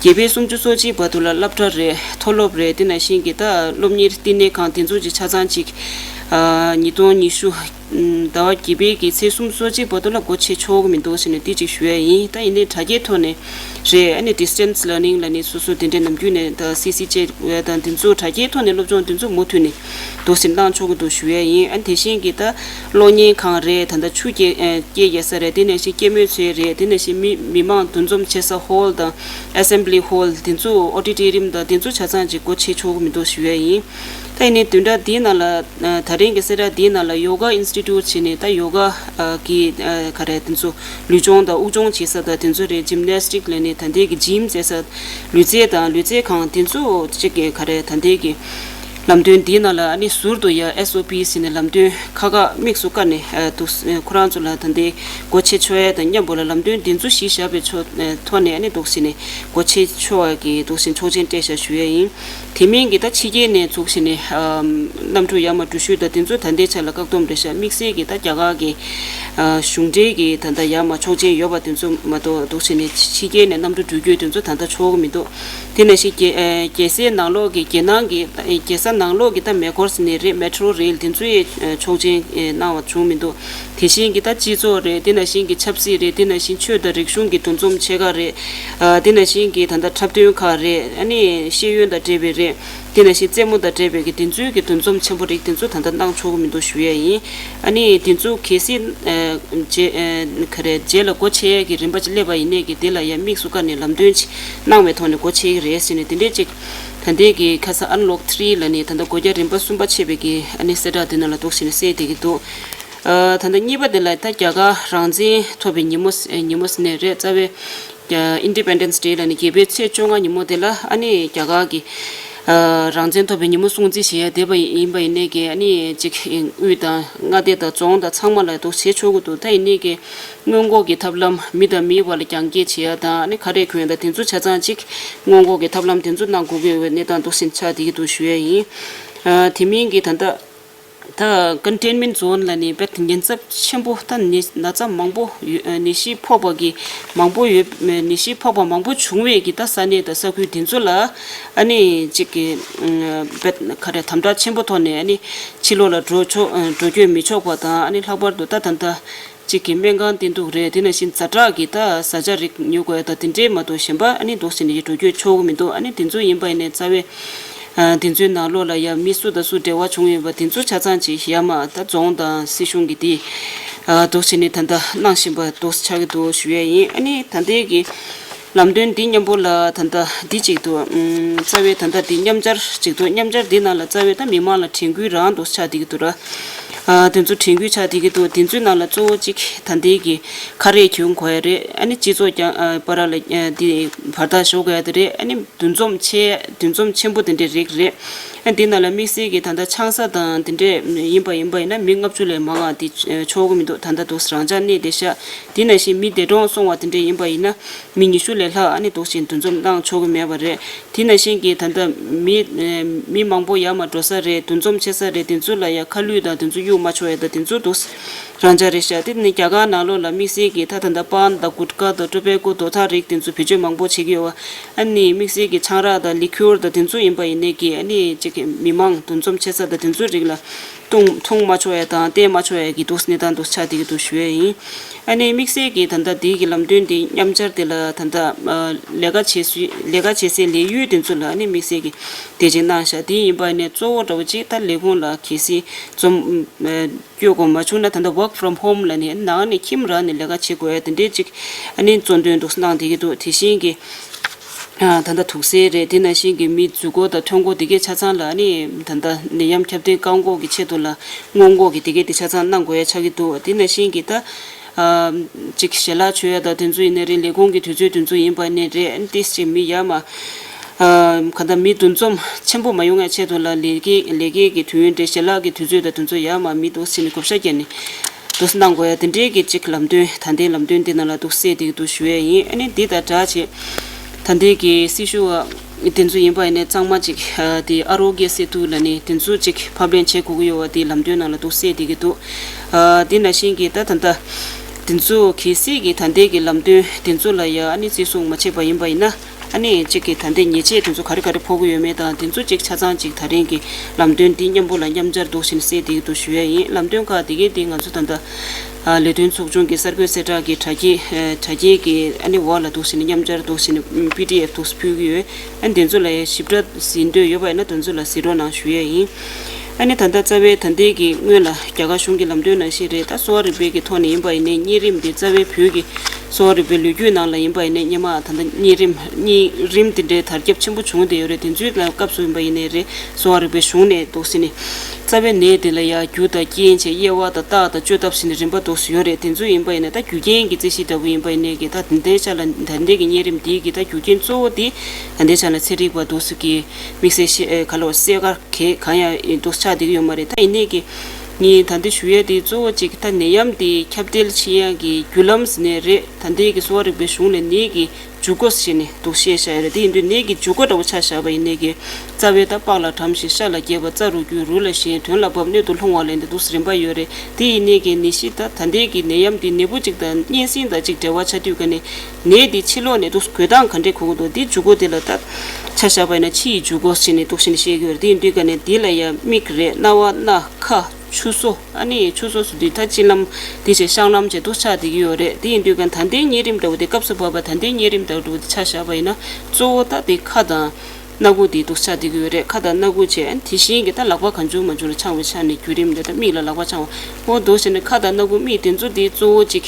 བརྒྱད་པའི་སུམ་ཅུ་སོ་གཅིག་བར་དུ་ལ་སློབ་གྲྭ་རེད། མཐོ་སློབ་རེད། དེ་ནང་བཞིན་གྱི་ད་སློབ་གཉེར་བསྟི་གནས་ཁང་དེ་ཚོ་ཅིག་ཆ་ཚང་ཅིག་ཉིས་སྟོང་ཉི་ཤུ་ཟླ་བ་བརྒྱད་པའི་གི་ཚེས་སུམ་ཅུ་སོ་གཅིག་བར་དུ་ལ་སྒོ་ཕྱེ་ཆོག་གི་མི་འདུག་ཟེར་ནས་དེ་ཅིག་ཞུ་ཡ་ཡིན། ད་ཡིན་ནའི་དྲ་རྒྱའི་ཐོག་ནས་རེད། ཨ་ནི་Distance Learning ལ་ནི་སོ་སོ་དེ་འདྲའི་ནམ་རྒྱུན་ནས་ད་སི་སི་བཅས་དང་དེ་ཚོ་དྲ་རྒྱའི་ཐོག་ནས་སློབ་སྦྱོང་དེ་ཚོ་མུ་མཐུད་ནས་འདུག་སེ་གནང་ཆོག་གི་འདུག་ཞུ་ཡ་ཡིན། ཨ་ནི་དེ་བཞིན་གྱི་ད་གློག་བརྙན་ཁང་རེད། ད་ལྟ་ཆུ་སྐྱེལ་སྐྱེལ་ཡས་ས་རེད། དེ་ནང་བཞིན་སྐྱེད་མོས་ཚལ་རེད། དེ་ནང་བཞིན་མི་མི་མང་འདུ་འཛོམས་བྱེད་ས་ཧོལ་དང་Assembly Hall དེ་ཚོ་Auditorium དང་དེ་ཚོ་ཆ་ཚང་ཅིག་སྒོ་ཕྱེ་ཆོག་གི་མི་འདུག་ཞུ་ཡ་ཡིན། ད་ཡིན་ནའི་བདུན་ཕྲག་འདིའི་ནང་ལ་ད་རིང་གི་གསལ་བསྒྲགས་འདིའི་ནང་ལ་Yoga Institute བྱས་ནས་ད་ཡོ་ག་གི་ག་རེ་དེ་ཚོ་ལུས་སྦྱོང་དང་དབུགས་སྦྱོང་བྱེད་ས་དང་དེ་ཚོ་རེད། Gymnastic ལབ་ནས་ད་ལྟའི་གི་Gym བྱེད་ས་ལུས་རྩལ་དང་ལུས་རྩལ་ཁང་དེ་ཚོ་གཅིག་གི་ག་རེ་ད་ལྟའི་གི་ལམ་སྟོན་འདིའི་ནང་ལ་ཨ་ནི་ཟུར་དུ་ཡ་S O P ཟེར་ནས་ལམ་སྟོན་ཁག་ཁག་དམིགས་སུ་བཀར་ནས་འདུག་ཁོ་རང་ཚོ་ལ་ད་ལྟའི་སྒོ་ཕྱེ་ཆོག་ཡ་དང་མཉམ་པོ་ལ་ལམ་སྟོན་འདི་ཚོ་གཞི་བཞག་པའི་ཕྱོགས་ཐོག་ནས་ཨ་ནི་འདུག་ཟེར་ནས་སྒོ་ཕྱེ་ཆོག་ཡ་གི་འདུག་ཟེར་ཆོག་མཆན་སྤྲད་བཞག་ཞུ་ཡ་ཡིན། དེ་མིན་གྱི་ད་ཕྱི་རྒྱལ་ནས་ཚུགས་ཤིག་ནས་གནམ་གྲུ་ཡར་མར་འགྲུལ་བཞུད་དང་དེ་ཚོ་ད་ལྟའི་ཆ་ལ་བཀག་སྡོམ་རེད་ཤག་དམིགས་བསལ་གྱི་ད་རྒྱ་གར་གྱི་གཞུང་འབྲེལ་གྱི་ད་ལྟ་ཡར་མར་ཆོག་མཆན་ཡོད་པ་དེ་ཚོ་མ་གཏོགས་འདུག་ཟེར་ནས་ཕྱི་རྒྱལ་ནས་གནམ་གྲུ་འགྲུལ་སྐྱོད་དེ་ཚོ་ད་ལྟ་ཆོག་གི་མི་འདུག་དེ་ནང་བཞིན་རྒྱལ་རྒྱལ་སའི་ནང་ལོགས་ཀྱི་རྒྱལ་ནང་གི་རྒྱལ་ས་ནང་ལོགས་ཀྱི་ད་མེ་འཁོར་ཟེར་ནས་རེད། Metro Rail དེ་ཚོ་ཡང་ཆོག་མཆན་གནང་བ་བྱུང་མི་འདུག་དེ་བཞིན་གྱི་ད་སྤྱི་ཚོགས་རེད། དེ་ནང་བཞིན་གྱི་ཆབ་སྲིད་རེད། དེ་ནང་བཞིན་ཆོས་དང་རིག་གཞུང་གི་འདུ་འཛོམས་ཆེ་ཁག་རེད། ཨ་དེ་ནང་བཞིན་གྱི་ད་ལྟ་འཁྲབ་སྟོན་ཁག་རེད། ཨ་ནི་ཤེས་ཡོན་དང་འབྲེལ་བའི་རེད། དེ་ནང་བཞིན་རྩེད་མོ་དང་འབྲེལ་བའི་གི་དེ་ཚོའི་གི་འདུ་འཛོམས་ཆེན་པོ་རིགས་དེ་ཚོ་ད་ལྟ་གནང་ཆོག་གི་མི་འདུག་ཞུ་ཡ་ཡིན། ཨ་ནི་དེ་ཚོ་གལ་སྲིད་ཨ་རྗེས་ཨ་ག་རེ་རྗེས་ལ་སྒོ་ཕྱེ་ཡ་གི་རིམ་པ་ཅིག་སླེབས་པ་ཡིན་ནའི་གི་དེ་ལ་ཡ་དམིགས་སུ་བཀར་ནས་ལམ་སྟོན་ཅིག་གནང་བའི་ཐོག་ནས་སྒོ་ཕྱེ་གི་རེད་ཟེར་ནས་དེ་འདྲས་ཅིག་ད་ལྟའི་གི་ཁ་ས་Unlock three ལ་ནི་ད་ལྟ་སྒོ་རྒྱ་རིམ་པ་གསུམ་པ་ཕྱེ་བའི་གི་ཨ་ནི་གསལ་བསྒྲགས་དེ་ནང་ལ་འདུག་ཟེར་ནས་གསལ་བསྡད་ཀྱི་འདུག་ཨ་ད་ལྟ་གཉིས་པ་དེ་ལ་ད་རྒྱ་གར་རང་བཙན་ཐོབ་པའི་ཉིན་མོ་ཉིན་མོ་ཟེར་ནས་རེད། རྩ་བའི་Independence Day ལ་ནི་རྒྱལ་པོའི་ཚེས་བཅོ་ལྔ་ཉིན་མོ་དེ་ལ་ཨ་ནི་རྒྱ་གར་གྱི་ཨ་རང་བཙན་ཐོབ་པའི་ཉིན་མོ་སྲུང་བརྩི་བྱེད་ཡ་བསྡད་པ་ཡིན་པ་ཡིན་ནའི་གི་ཨ་ནི་གཅིག་དབུས་དང་མངའ་སྡེ་དང་རྫོང་དང་ཚང་མ་ལ་འདུག་བྱེད་ཆོག་གི་འདུག་ད་ཡིན་ནའི་གི་སྔོན་འགོག་གི་ཐབས་ལམ་མི་དང་མིའི་བར་ལ་རྒྱང་བཀྱེད་བྱེད་ཡ་དང་ཨ་ནི་ཁ་རས་གོན་ཡ་དང་དེ་ཚོ་ཆ་ཚང་གཅིག་སྔོན་འགོག་གི་ཐབས་ལམ་དེ་ཚོ་གནང་དགོས་ཀྱི་ཡོད་པའི་གནས་སྟངས་འདུག་ཟིན་ཆགས་བསྡད་ཀྱི་འདུག་ཞུ་ཡ་ཡིན། ཨ་དེ་མིན་གྱི་ད་ལྟ། ད་Containment Zone ལ་ནི་དཔེ་ཉེན་ཚབས་ཆེན་པོ་ད་ནི་ན་ཚ་མང་པོ་ཡོད་ནད་གཞི་ཕོག་པ་གི་མང་པོ་ཡོད་ནད་གཞི་ཕོག་པ་མང་པོ་བྱུང་བའི་གི་ད་ས་གནས་དང་ས་ཁུལ་དེ་ཚོ་ལ་ཨ་ནི་གཅིག་གི་དཔེ་ག་རེ་དམ་དྲག་ཆེན་པོ་ཐོག་ནས་ཨ་ནི་ཕྱི་ལོགས་ལ་འགྲོ་ཆོག་འགྲོ་སྐྱོད་མི་ཆོག་པ་དང་ཨ་ནི་ལྷག་པར་དུ་ད་ད་ལྟ། གཅིག་གི་སྨན་ཁང་བསྟེན་གཏུག་རེད། དེ་ནང་བཞིན་ཛ་དྲག་གི་ད་བཟའ་བཅའ་རིགས་ཉོ་དགོས་ཡ་ད་དེ་འདྲས་མ་གཏོགས་གཞན་པ་ཨ་ནི་འདུག་ཟེར་ནས་ཡི་འགྲོ་སྐྱོད་ཆོག་གི་མི་འདུག་ཨ་ནི་དེ་ཚོ་ཡིན་པ་ཡིན་ནའི་རྩ་བའི་ཨ་དེ་ཚོའི་ནང་ལོགས་ལ་ཡ་མི་སུ་དང་སུ་འབྲེལ་བ་བྱུང་ཡོད་པ་དེ་ཚོ་ཆ་ཚང་ཅིག་ཡ་མ་ད་རྫོང་དང་སྲིད་གཞུང་གི་དེ་ཨ་འདུག་ཟེར་ནས་ད་ལྟ་གནང་བཞིན་པ་འདུག་ཆགས་ཀྱི་འདུག་ཞུ་ཡ་ཡིན། ཨ་ནི་ད་ལྟའི་གི་ལམ་སྟོན་འདི་མཉམ་པོ་ལ་ད་ལྟ་འདི་གཅིག་ཏུ་ཨུམ་རྩ་བའི་ད་ལྟ་འདི་མཉམ་སྦྱར་གཅིག་ཏུ་མཉམ་སྦྱར་འདི་ནང་ལ་རྩ་བའི་ད་མི་མང་ལ་དྲན་སྐུལ་རང་འདུག་ཆགས་བསྡད་ཀྱི་འདུག་ར། ཨ་དེ་ཚོ་དྲན་སྐུལ་ཆགས་བསྡད་ཀྱི་འདུག་དེ་ཚོའི་ནང་ལ་གཙོ་བོ་གཅིག་ད་ལྟའི་གི་ཁ་རས་གྱོན་དགོས་ཡ་རེད། ཨ་ནི་སྤྱི་ཚོགས་ཀྱང་ཨ་བར་ལ་ཨ་འདི་བར་ཐག་ཞོག་དགོས་ཡ་དེ་རེད། ཨ་ནི་འདུ་འཛོམས་ཆེ་འདུ་འཛོམས་ཆེན་པོ་དེ་འདྲའི་རིགས་རེད། ཨ་འདི་ནང་ལ་དམིགས་བསལ་གྱི་ད་ལྟ་ཆང་ས་དང་དེ་འདྲས་ཡིན་པ་ཡིན་པ་ཡིན་ན་མི་ལྔ་བཅུ་ལས་མང་བ་དེ་ཆོག་གི་མི་འདུག་ད་ལྟ་འདུག་རང་འཇགས་གནས་བསྡད་ཤག་དེ་ནང་བཞིན་མི་འདས་གྲོངས་སོང་བ་དེ་འདྲས་ཡིན་པ་ཡིན་ན། མི་ཉི་ཤུ་ལས་ལྷག་ཨ་ནི་འདུག་ཅིང་འདུ་འཛོམས་གནང་ཆོག་གི་མེད་པ་རེད། དེ་ནང་བཞིན་གྱི་ད་ལྟ་མི་མི་མང་པོ་ཡར་མར་འགྲོ་ས་རེད། འདུ་འཛོམས་བྱེད་ས་རེད། དེ་ཚོ་ལ་ཡ་ཁ་བསླུས་དང་དེ་ཚོ་གཡུག་མ་ཆོག་ཡ་ད་དེ་ཚོ་འདུག་རང་འཇགས་རེད་ཤག་དེ་ནི་རྒྱ་གར་ནང་ལོགས་ལ་དམིགས་བསལ་གྱི་ད་ད་ལྟ་པཱན་དང་གུད་ཀ་དང་ཊོ་བེ་ཀོ་དོ་ཐག་རིགས་དེ་ཚོ་བེད་སྤྱོད་མང་པོ་བྱེད་ཀྱི་ཡོད་པ། ཨ་ནི་དམིགས་བསལ་གྱི་ཆང་རག་དང་ལི་ཁུར་དང་དེ་ཚོ་ཡིན་པ་ཡིན་ནའི་གི་ཨ་ནི་ཅིག་མི་མང་འདུ་འཛོམས་བྱེད་ས་དང་དེ་ཚོའི་རིགས་ལ། མཐོང་མཐོང་མ་ཆོག་ཡ་དང་བལྟས་མ་ཆོག་ཡ་གི་འདུག་གནས་སྟངས་འདུག་ཆགས་བསྡད་ཀྱི་འདུག་ཞུ་ཡ་ཡིན། ཨ་ནི་དམིགས་བསལ་གྱི་ད་ལྟ་དེའི་གི་ལམ་སྟོན་དེ་མཉམ་སྦྱར་དེ་ལ་ད་ལྟ་ལས་ཀ་བྱེད་སའི་ལས་ཀ་བྱེད་སའི་ལས་ཡུལ་དེ་ཚོ་ལ་ཨ་ནི་དམིགས་བསལ་གྱི་དེ་བྱས་གནང་ཤག་དེ་ཡིན་པ་ནས་གཙོ་བོ་འདྲ་བོ་ཅིག་ད་ལས་ཁུངས་ལ་གལ་སྲིད་འཛོམས་སྐྱོད་དགོས་མ་བྱུང་ན། ད་ལྟ་work from home ལ་ནི་ནང་ནས་ཁྱིམ་རང་ནས་ལས་ཀ་བྱེད་དགོས་ཡ་དེ་འདྲའི་ཅིག་ཨ་ནི་གཙོ་འདོན་འདུག་གནང་བསྡད་ཀྱི་འདུག་དེ་བཞིན་གྱི་ད་ལྟ་དུག་སེལ་རེད། དེ་ནང་བཞིན་གྱི་མི་འཛུལ་སྐོར་དང་ཐོན་སྐོར་དེ་གའི་ཆ་ཚང་ལ་ཨ་ནི་ད་ལྟ་ནད་ཡམས་ཁྱབ་གདལ་བཀག་འགོག་གི་ཆེད་དུ་ལ་སྔོན་འགོག་གི་དེ་གའི་དེ་ཆ་ཚང་གནང་དགོས་ཡ་ཆགས་ཀྱི་འདུག་དེ་ནང་བཞིན་གྱི་ད་ཅིག་ཞལ་ལག་མཆོད་ཡ་དང་དེ་ཚོ་ཡིན་ནའི་རེད། ལས་ཁུངས་ཀྱི་དུས་ཚོད་དེ་ཚོ་ཡིན་པ་ནའི་རེད། ཨ་ནི་ཏིས་ཅིག་མི་ཡར་མར་ག་ད་མི་འདུ་འཛོམས་ཆེན་པོ་མ་ཡོང་ཡ་ཆེད་དུ་ལ་ལས་ཀའི་ལས་ཀའི་གི་དུས་ཡུན་དེ་ཞལ་ལག་གི་དུས་ཚོད་དང་དེ་ཚོ་ཡར་མར་མི་འདུག་ཟེར་ནས་བགོ་བཤའ་བརྒྱབ་ནས་འདུག་གནང་དགོས་ཡ་དེ་འདྲའི་གི་ཅིག་ལམ་སྟོན། ད་ལྟའི་ལམ་སྟོན་དེ་ནང་ལ་འདུག་གསལ་བསྡད་ཀྱི་འདུག་ཞུ་ཡ་ཡིན། ཨ་ནི་འདི་དང་སྦྲགས་བྱས་ད་ལྟའི་གི་སྲི་ཞུ་བ་དེ་ཚོ་ཡིན་པ་ཡིན་ནའི་གཙང་མ་ཅིག་དེ་ཨ་རོ་གེ་སེ་ཏུ་ལ་ནི་དེ་ཚོ་ཅིག་ཕབ་ལེན་བྱེད་དགོས་ཀྱི་ཡོད་པ་དེ་ལམ་སྟོན་ནང་ལ་འདུག་གསལ་བསྡད་ཀྱི་འདུག་དེ་ནང་བཞིན་གྱི་ད་ད་ལྟ་དེ་ཚོ་གལ་སྲིད་ཀྱི་ད་ལྟའི་གི་ལམ་སྟོན་དེ་ཚོ་ལ་ཡ་ཨ་ནི་བརྩི་སྲུང་མ་བྱས་པ་ཡིན་པ་ཡིན་ན། ཨ་ནི་གཅིག་གིས་ད་ལྟའི་ཉེས་ཆད་དེ་ཚོ་ག་རེ་ག་རེ་ཕོག་གི་ཡོད་མེད་དང་དེ་ཚོ་གཅིག་ཆ་ཚང་གཅིག་ད་རིང་གི་ལམ་སྟོན་འདི་མཉམ་པོ་ལ་མཉམ་སྦྱར་འདུག་བཞིན་གསལ་བསྡད་ཀྱི་འདུག་ཞུ་ཡ་ཡིན། ལམ་སྟོན་ཁག་དེ་གའི་དེ་ང་ཚོ་ད་ལྟ་ལས་དོན་ཚོགས་ཆུང་གི་གསར་འགོད་གསལ་བསྒྲགས་ཀྱི་དྲ་རྒྱའི་དྲ་རྒྱའི་གི་ཨ་ནི་འོག་ལ་འདུག་བཞིན་མཉམ་སྦྱར་འདུག་བཞིན་པི་ཌི་ཨེཕ་འདུག་ཕུལ་གྱི་ཡོད། ཨ་ནི་དེ་ཚོ་ལ་ཡ་ཞིབ་ཕྲ་གཟིགས་འདོད་ཡོད་པ་ཡིན་ན་དེ་ཚོ་ལ་གཟིགས་རོགས་གནང་ཞུ་ཡ་ཡིན། ཨ་ནི་ད་ལྟ་རྩ་བའི་ད་ལྟའི་གི་སྔོན་ལ་རྒྱ་གར་གཞུང་གི་ལམ་སྟོན་ནང་བཞིན་རེད། ད་གསོ་བ་རིག་པའི་གི་ཐོག་ནས་ཡིན་པ་ཡིན་ནའི་གཉན་རིམས་འདི་རྩ་བའི་བོད་ཀྱི་གསོ་བ་རིག་པའི་ལོ་རྒྱུས་ནང་ལ་ཡིན་པ་ཡིན་ནའི་སྔོན་མ་ད་ལྟ་གཉན་རིམས་གཉན་རིམས་དེ་འདྲའི་དར་ཁྱབ་ཆེན་པོ་བྱུང་བསྡད་ཡོད་རེད། དེ་ཚོའི་ལ་སྐབས་སུ་ཡིན་པ་ཡིན་ནའི་རེད། གསོ་བ་རིག་པའི་གཞུང་ནས་འདུག་ཟེར་ནས་རྩ་བའི་ནད་དེ་ལ་ཡ་རྒྱུ་དང་རྐྱེན་བྱས་དབྱེ་བ་དང་རྟགས་དང་བཅོས་ཐབས་ཟེར་ནས་རིམ་པ་འདུག་ཟེར་ཡོད་རེད། དེ་ཚོ་ཡིན་པ་ཡིན་ནའི་ད་རྒྱུ་རྐྱེན་གྱི་རྩད་གཞི་འདྲ་བོ་ཡིན་པ་ཡིན་ནའི་གི་ད་དེ་འདྲའི་ཆ་ལ་ད་ལྟའི་གི་གཉན་རིམས་འདིའི་གི་ད་རྒྱུ་རྐྱེན་གཙོ་བོ་དེ་ད་ལྟའི་ཆ་ལ་ཚན་རིག་པ་འདུག་ཟེར་གི་དམིགས་བསལ་ཤེས་ག་ལ་བ་གསལ་ཁ་གང་ཡང་འདུག་ཆགས་བསྡད་ཀྱི་ཡོད་མ་རེད། ད་ཡིན་ནའི་གི་ངས་ད་འདི་ཞུ་ཡས་དེ་གཙོ་བོ་གཅིག་ད་ནད་ཡམས་དེ་ཁྱབ་གདལ་ཕྱིན་ཡས་ཀྱི་རྒྱུ་ལམ་ཟེར་ནའི་རེད། ད་ལྟའི་གི་གསོ་བ་རིག་པའི་གཞུང་ནས་ནད་ཀྱི་འཇུག་སྒོ་ཟེར་ནས་འདུག་བཤད་བཞག་ཡོད་རེད། དེ་ཡིན་དུས་ནད་ཀྱི་འཇུག་སྒོ་འདྲ་བོ་ཆ་བཞག་པ་ཡིན་ནའི་གི་རྩ་བའི་ད་པགས་ལ་གྲམ་ཞིང་ཤ་ལ་རྒྱས་པ། རྩ་རུ་རྒྱུ། རུས་ལ་ཞེན། དོན་ལ་བབས། སྣོད་དུ་ལྷུང་བ་ལ་འདི་འདུག་རིམ་པ་ཡོད་རེད། དེ་ཡིན་ནའི་གི་ནད་གཞི་ད་ད་ལྟའི་གི་ནད་ཡམས་འདི་ནད་འབུ་གཅིག་དང་གཉན་སྲིན་དང་གཅིག་འབྲེལ་བ་ཆགས་དུས་ག་ནས་ནད་འདི་ཕྱི་ལོགས་ནས་འདུག་འགོས་སྟངས་ག་འདྲས་གོ་གི་འདུག་འདི་འཇུག་སྒོ་དེ་ལ་ད་ཆ་བཞག་པ་ཡིན་ན་ཕྱི་ཡི་འཇུག་སྒོ་ཟེར་ནས་འདུག་བྱས་ནས་བཤད་ཀྱི་ཡོད་རེད། དེ་ཡིན་དུས་ག་ནས་འདི་ལ་ཡ་མིག་རེད། རྣ་བ། སྣ། ཁ། ཆུ་སོ། ཨ་ནི་ཆུ་སོ་ཟེར་དུས་ད་གཅིན་ལམ་དེ་བྱས་བཤང་ལམ་བྱས་འདུག་ཆགས་བསྡད་ཀྱི་ཡོད་རེད། དེ་ཡིན་དུས་ག་ད་ལྟའི་གཉན་རིམས་འདྲ་བོ་དེ་སྐབས་སུ་བབས་པ་ད་ལྟའི་གཉན་རིམས་འདྲ་བོ་དེ་ཆ་བཞག་པ་ཡིན་ན་གཙོ་བོ་ད་དེ་ཁ་དང་སྣ་ཁུག་དེ་འདུག་ཆགས་བསྡད་ཀྱི་ཡོད་རེད། ཁ་དང་སྣ་ཁུག་བྱས། ཨ་ནི་དེ་བཞིན་གྱི་ད་ལག་པ་གང་བྱུང་མང་བྱུང་ལ་འཆང་བའི་ཆ་ནས་བརྒྱུད་རིམ་རེད། ད་མིག་ལ་ལག་པ་འཆང་བ་འོ་འདུག་བྱས་ནས་ཁ་དང་སྣ་ཁུག་མིག་དེ་ཚོ་དེ་གཙོ་བོ་གཅིག་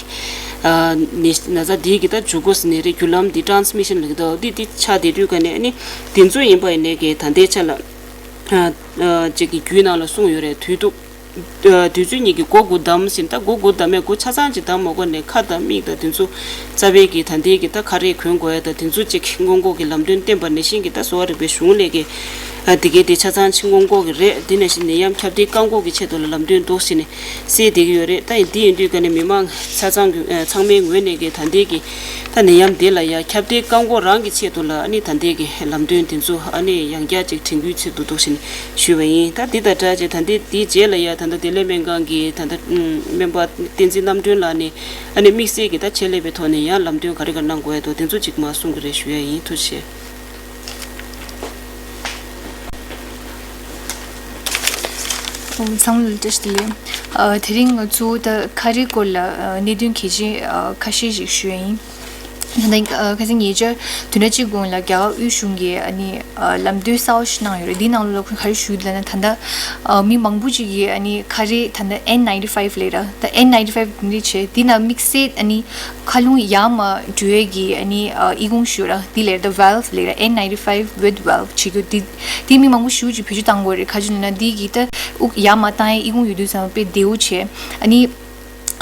ནད་ན་ཚ་འདིའི་གི་ད་འཇུག་སྒོ་ཟེར་ནའི་རེད། རྒྱུ་ལམ་འདི་transmission ལབ་ཀྱི་འདུག་འདི་འདི་ཆགས་བསྡད་དུས་ག་ནས་ཨ་ནི་དེ་ཚོ་ཡིན་པ་ཡིན་ནའི་གི་ད་ལྟའི་ཆ་ལ་ཅིག་གི་རྒྱུད་ནང་ལ་གསུངས་ཡོད་རེད། དུས་གཏུག་དུས་ཚོད་གཉིས་ཀྱི་སྒོ་དགུ་བསྡམས་ཟིན། ད་སྒོ་དགུ་བསྡམས་ཡས་སྒོ་ཆ་ཚང་ཅིག་བསྡམས་མ་དགོས་ནས་ཁ་དང་མིག་དང་དེ་ཚོ་རྩ་བའི་གི་ད་ལྟའི་གི་ད་ཁ་རས་གོན་དགོས་ཡ་ད་དེ་ཚོ་ཅིག་སྔོན་འགོག་གི་ལམ་སྟོན་བསྟན་པ་ནང་བཞིན་གི་ད་གསོ་བ་རིག་པའི་གཞུང་ལས་ཀྱི་ཨ་དེ་གའི་དེ་ཆ་ཚང་ཅིག་སྔོན་འགོག་གི་རེད། དེ་ནང་བཞིན་ནད་ཡམས་ཁྱབ་གདལ་བཀག་འགོག་གི་ཆེད་དུ་ལ་ལམ་སྟོན་འདུག་ཟེར་ནས་གསལ་བསྡད་ཀྱི་ཡོད་རེད། ད་ཡིན་དེ་ཡིན་དུས་ག་ནས་མི་མང་ཆ་ཚང་གི་ཚང་མའི་ངོས་ནས་གི་ད་ལྟའི་གི་ད་ནད་ཡམས་དེ་ལ་ཡ་ཁྱབ་གདལ་བཀག་འགོག་རང་གི་ཆེད་དུ་ལ་ཨ་ནི་ད་ལྟའི་གི་ལམ་སྟོན་དེ་ཚོ་ཨ་ནི་ཡང་བསྐྱར་ཅིག་དྲན་སྐུལ་ཆེད་དུ་འདུག་ཟེར་ནས་ཞུས་པ་ཡིན། ད་འདི་དང་སྦྲགས་བྱས་ད་ལྟའི་འདིའི་རྗེས་ལ་ཡ་ད་ལྟ་བདེ་ལེགས་སྨན་ཁང་གི་ད་ལྟ་སྨན་པ་བསྟན་འཛིན་རྣམ་གྲོལ་ལགས་ནས་ཨ་ནི་དམིགས་བསལ་གྱི་ད་ཆེད་ལས་པའི་ཐོག་ནས་ཡང་ལམ་སྟོན་ག་རེ་ག་གནང་དགོས་ཡ་འདུག་དེ་ཚོ་ཅིག་མར་གསུང་གི་རེད་ཞུ་ཡ་ཡིན། ཐུགས་རྗེ་ཆེ། ཚང་མ་ལ་བཀྲ་ཤིས་བདེ་ལེགས། ཨ་དེ་རིང་ང་ཚོ་ད་ཁ་རིའི་སྐོར་ལ་ཨ་གནད་དོན་གལ་ཆེ་ཨ་ཁ་ཤས་ཤིག་ཞུ་ཡ་ཡིན། ད་ལྟ་ཨ་ཁ་སང་ཉེ་ཆར་བདུན་ཕྲག་གཅིག་གོང་ལ་རྒྱ་གར་དབུས་གཞུང་གིས་ཨ་ནི་ཨ་ལམ་སྟོན་གསར་པ་ཞིག་གནང་ཡོད་རེད། འདིའི་ནང་ལོགས་ལ་ཁོས་ག་རེ་ཞུས་ལབ་ན། ད་ལྟ་ཨ་མི་མང་པོ་ཅིག་གིས་ཨ་ནི་ཁ་རས་ད་ལྟ་ཨེན་ནའིན་ཊི་ཕའིབ་ལབ་ར། ད་ཨེན་ནའིན་ཊི་ཕའིབ་འདི་འདྲ་བྱས། འདི་ནང་དམིགས་བསལ་ཨ་ནི་ཁ་རླུང་ཡར་མར་འགྲོ་ཡས་ཀྱི་ཨ་ནི་ཨ་ཨི་ཁུང་ཞུ་ར། འདི་ལབ་ར། ད་ཝལབ་ལབ་ར། ཨེན་ནའིན་ཊི་ཕའིབ་ཝིད་ཝལབ་བྱེད་རྒྱུ་འདི། འདི་མི་མང་པོ་ཞེ་པོ་ཅིག་བེད་སྤྱོད་བཏང་གི་ཡོད་རེད། ག་ཅི་ལབ་ན་འདི་གི་ད་དབུགས་ཡར་མར་བཏང་ཡས་ཨི་ཁུང་ཡོད་དུས་ཙམ་པ་དཔེ་བདེ་པོ་བྱས། ཨ་ནི་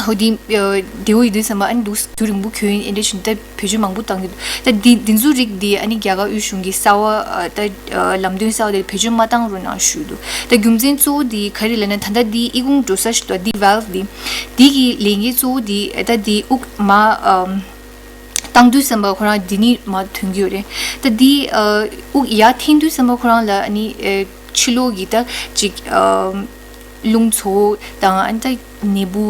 ཧོ་འདི་ཨ་བདེ་པོ་ཡོད་དུས་ཙམ་པ་ཨ་ནི་འདུག་དུས་རིང་པོ་གྱོན་ཨེ་འདྲ་བྱས་ནས་ད་བེད་སྤྱོད་མང་པོ་བཏང་གི་འདུག་ད་འདི་འདི་ཚོ་རིགས་འདི་ཨ་ནི་རྒྱ་གར་དབུས་གཞུང་གི་གསར་པ་ཨ་ད་ཨ་ལམ་སྟོན་གསར་པ་དེ་བེད་སྤྱོད་མ་བཏང་རོགས་གནང་ཞུས་འདུག་ད་རྒྱུ་མཚན་གཙོ་བོ་འདི་ག་རེ་ལབ་ན། ད་ལྟ་འདི་ཨི་ཁུང་འགྲོ་ས་ཞིག་འདུག་འདི་ཝལབ་འདི། འདི་གི་ལས་འགན་གཙོ་བོ་འདི་ཨ་ད་འདི་དབུགས་མར་ཨམ་བཏང་དུས་ཙམ་པ་ཁོ་རང་འདི་ནས་མར་ཐོན་གྱི་ཡོད་རེད། ད་འདི་ཨ་དབུགས་ཡར་འཐེན་དུས་ཙམ་པ་ཁོ་རང་ལ་ཨ་ནི་ཨ་ཕྱི་ལོགས་ཀྱི་ད་ཅིག་ཨམ་རླུང་ཚོ་དང་ཨ་ནི་ད་ནད་འབུ་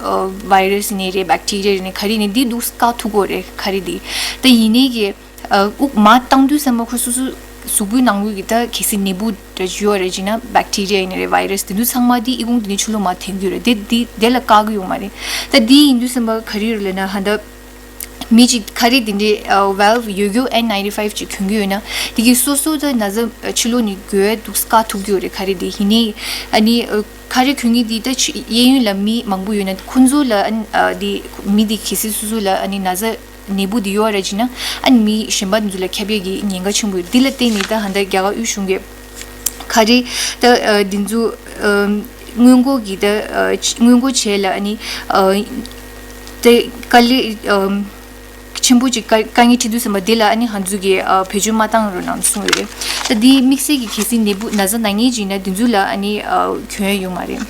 ཨ་ཝའི་རས་ནི་རེད། བེག་ཊི་རི་ཡ་ནི་ག་རེ་ནི་འདི་འདུག་བཀག་ཐུབ་ཀྱི་ཡོད་རེད། ག་རེ་འདི་ད་ཡིན་ནའི་གི་ཨ་དབུགས་མར་བཏང་དུས་ཙམ་པ་ཁོ་སོ་སོ་ གཟུགས་པོའི་ནང་ལོགས་ཀྱི་ད་གལ་སྲིད་ནད་འབུ་འདྲ་ཡོད་རེད་ཅེ་ན། བེག་ཊི་རི་ཡ་ཡིན་ན་རེད། བྷའི་རས་དེ་ཚོ་ཚང་མ་དེ་ཨི་ཁུང་དེ་ནས་ཕྱི་ལོགས་མར་ཐོན་གྱི་ཡོད་རེད། དེ་དེ་དེ་ལ་བཀག་གི་ཡོད་མ་རེད། ད་དེ་ཡིན་དུས་ཙམ་པ་ག་རེ་ཡོད་རེད་ལབ་ན། ཧ་ད་མི་གཅིག་ཁ་རས་དེ་འདྲའི་ཝེལ་ཡོད་རྒྱུ་ཨེན་ནའིན་ཊི་ཕའིབ་ཅིག་གྱོན་གྱི་ཡོད་ན། དེ་གི་སོ་སོ་ད་ན་ཚ་ཕྱི་ལོགས་ནས་འགོས་འདུག་བཀག་ཐུབ་ཀྱི་ཡོད་རེད། ཁ་རས་དེ་ཡིན་ནའི་ཨ་ནི་ཁ་རས་གྱོན་མཁན་དེ་ད་ཕྱི་གཡས་གཡོན་ལ་མི་མང་པོ་ཡོད་ན། ཁོ་ཚོ་ལ་ཨ་ནི་ཨ་དེ་མི་དེ་གལ་སྲིད་སོ་སོ་ལ་ཨ་ནི་ན་ཚ་ནད་འབུ་དེ་ཡོད་རེད་ཅེ་ན། ཨ་ནི་མི་གཞན་པ་དེ་ཚོ་ལ་ཁྱབ་ཡས་ཀྱི་ཉེན་ཁ་ཆེན་པོ་ཡོད། དེ་ལ་བརྟེན་ནས་ད་ཧ་ད་རྒྱ་གར་དབུས་གཞུང་གིས་ཁ་རས་ད་ཨ་དེ་ཚོ་ཨ་སྔོན་འགོག་གི་ད་ཨ་སྔོན་འགོག་བྱས་ལ་ཨ་ནི་ཨ་དེ་དཀའ་ལས་ཨ་ཆེན་པོ་ཅིག་དཀའ་དཀའ་ངལ་འཕྲད་དུས་ཙམ་པ་དེ་ལ་ཨ་ནི་ང་ཚོ་གིས་ཨ་བེད་སྤྱོད་མ་བཏང་རོགས་གནང་གསུངས་ཡོད་རེད། ད་དེ་དམིགས་བསལ་གྱི་གལ་སྲིད་ནད་འབུ་ན་ཚ་ན་མཁན་ཅིག་ཡིན་ན་དེ་ཚོ་ལ་ཨ་ནི་ཨ་གྱོན་ཡས་ཡོད་མ་རེད།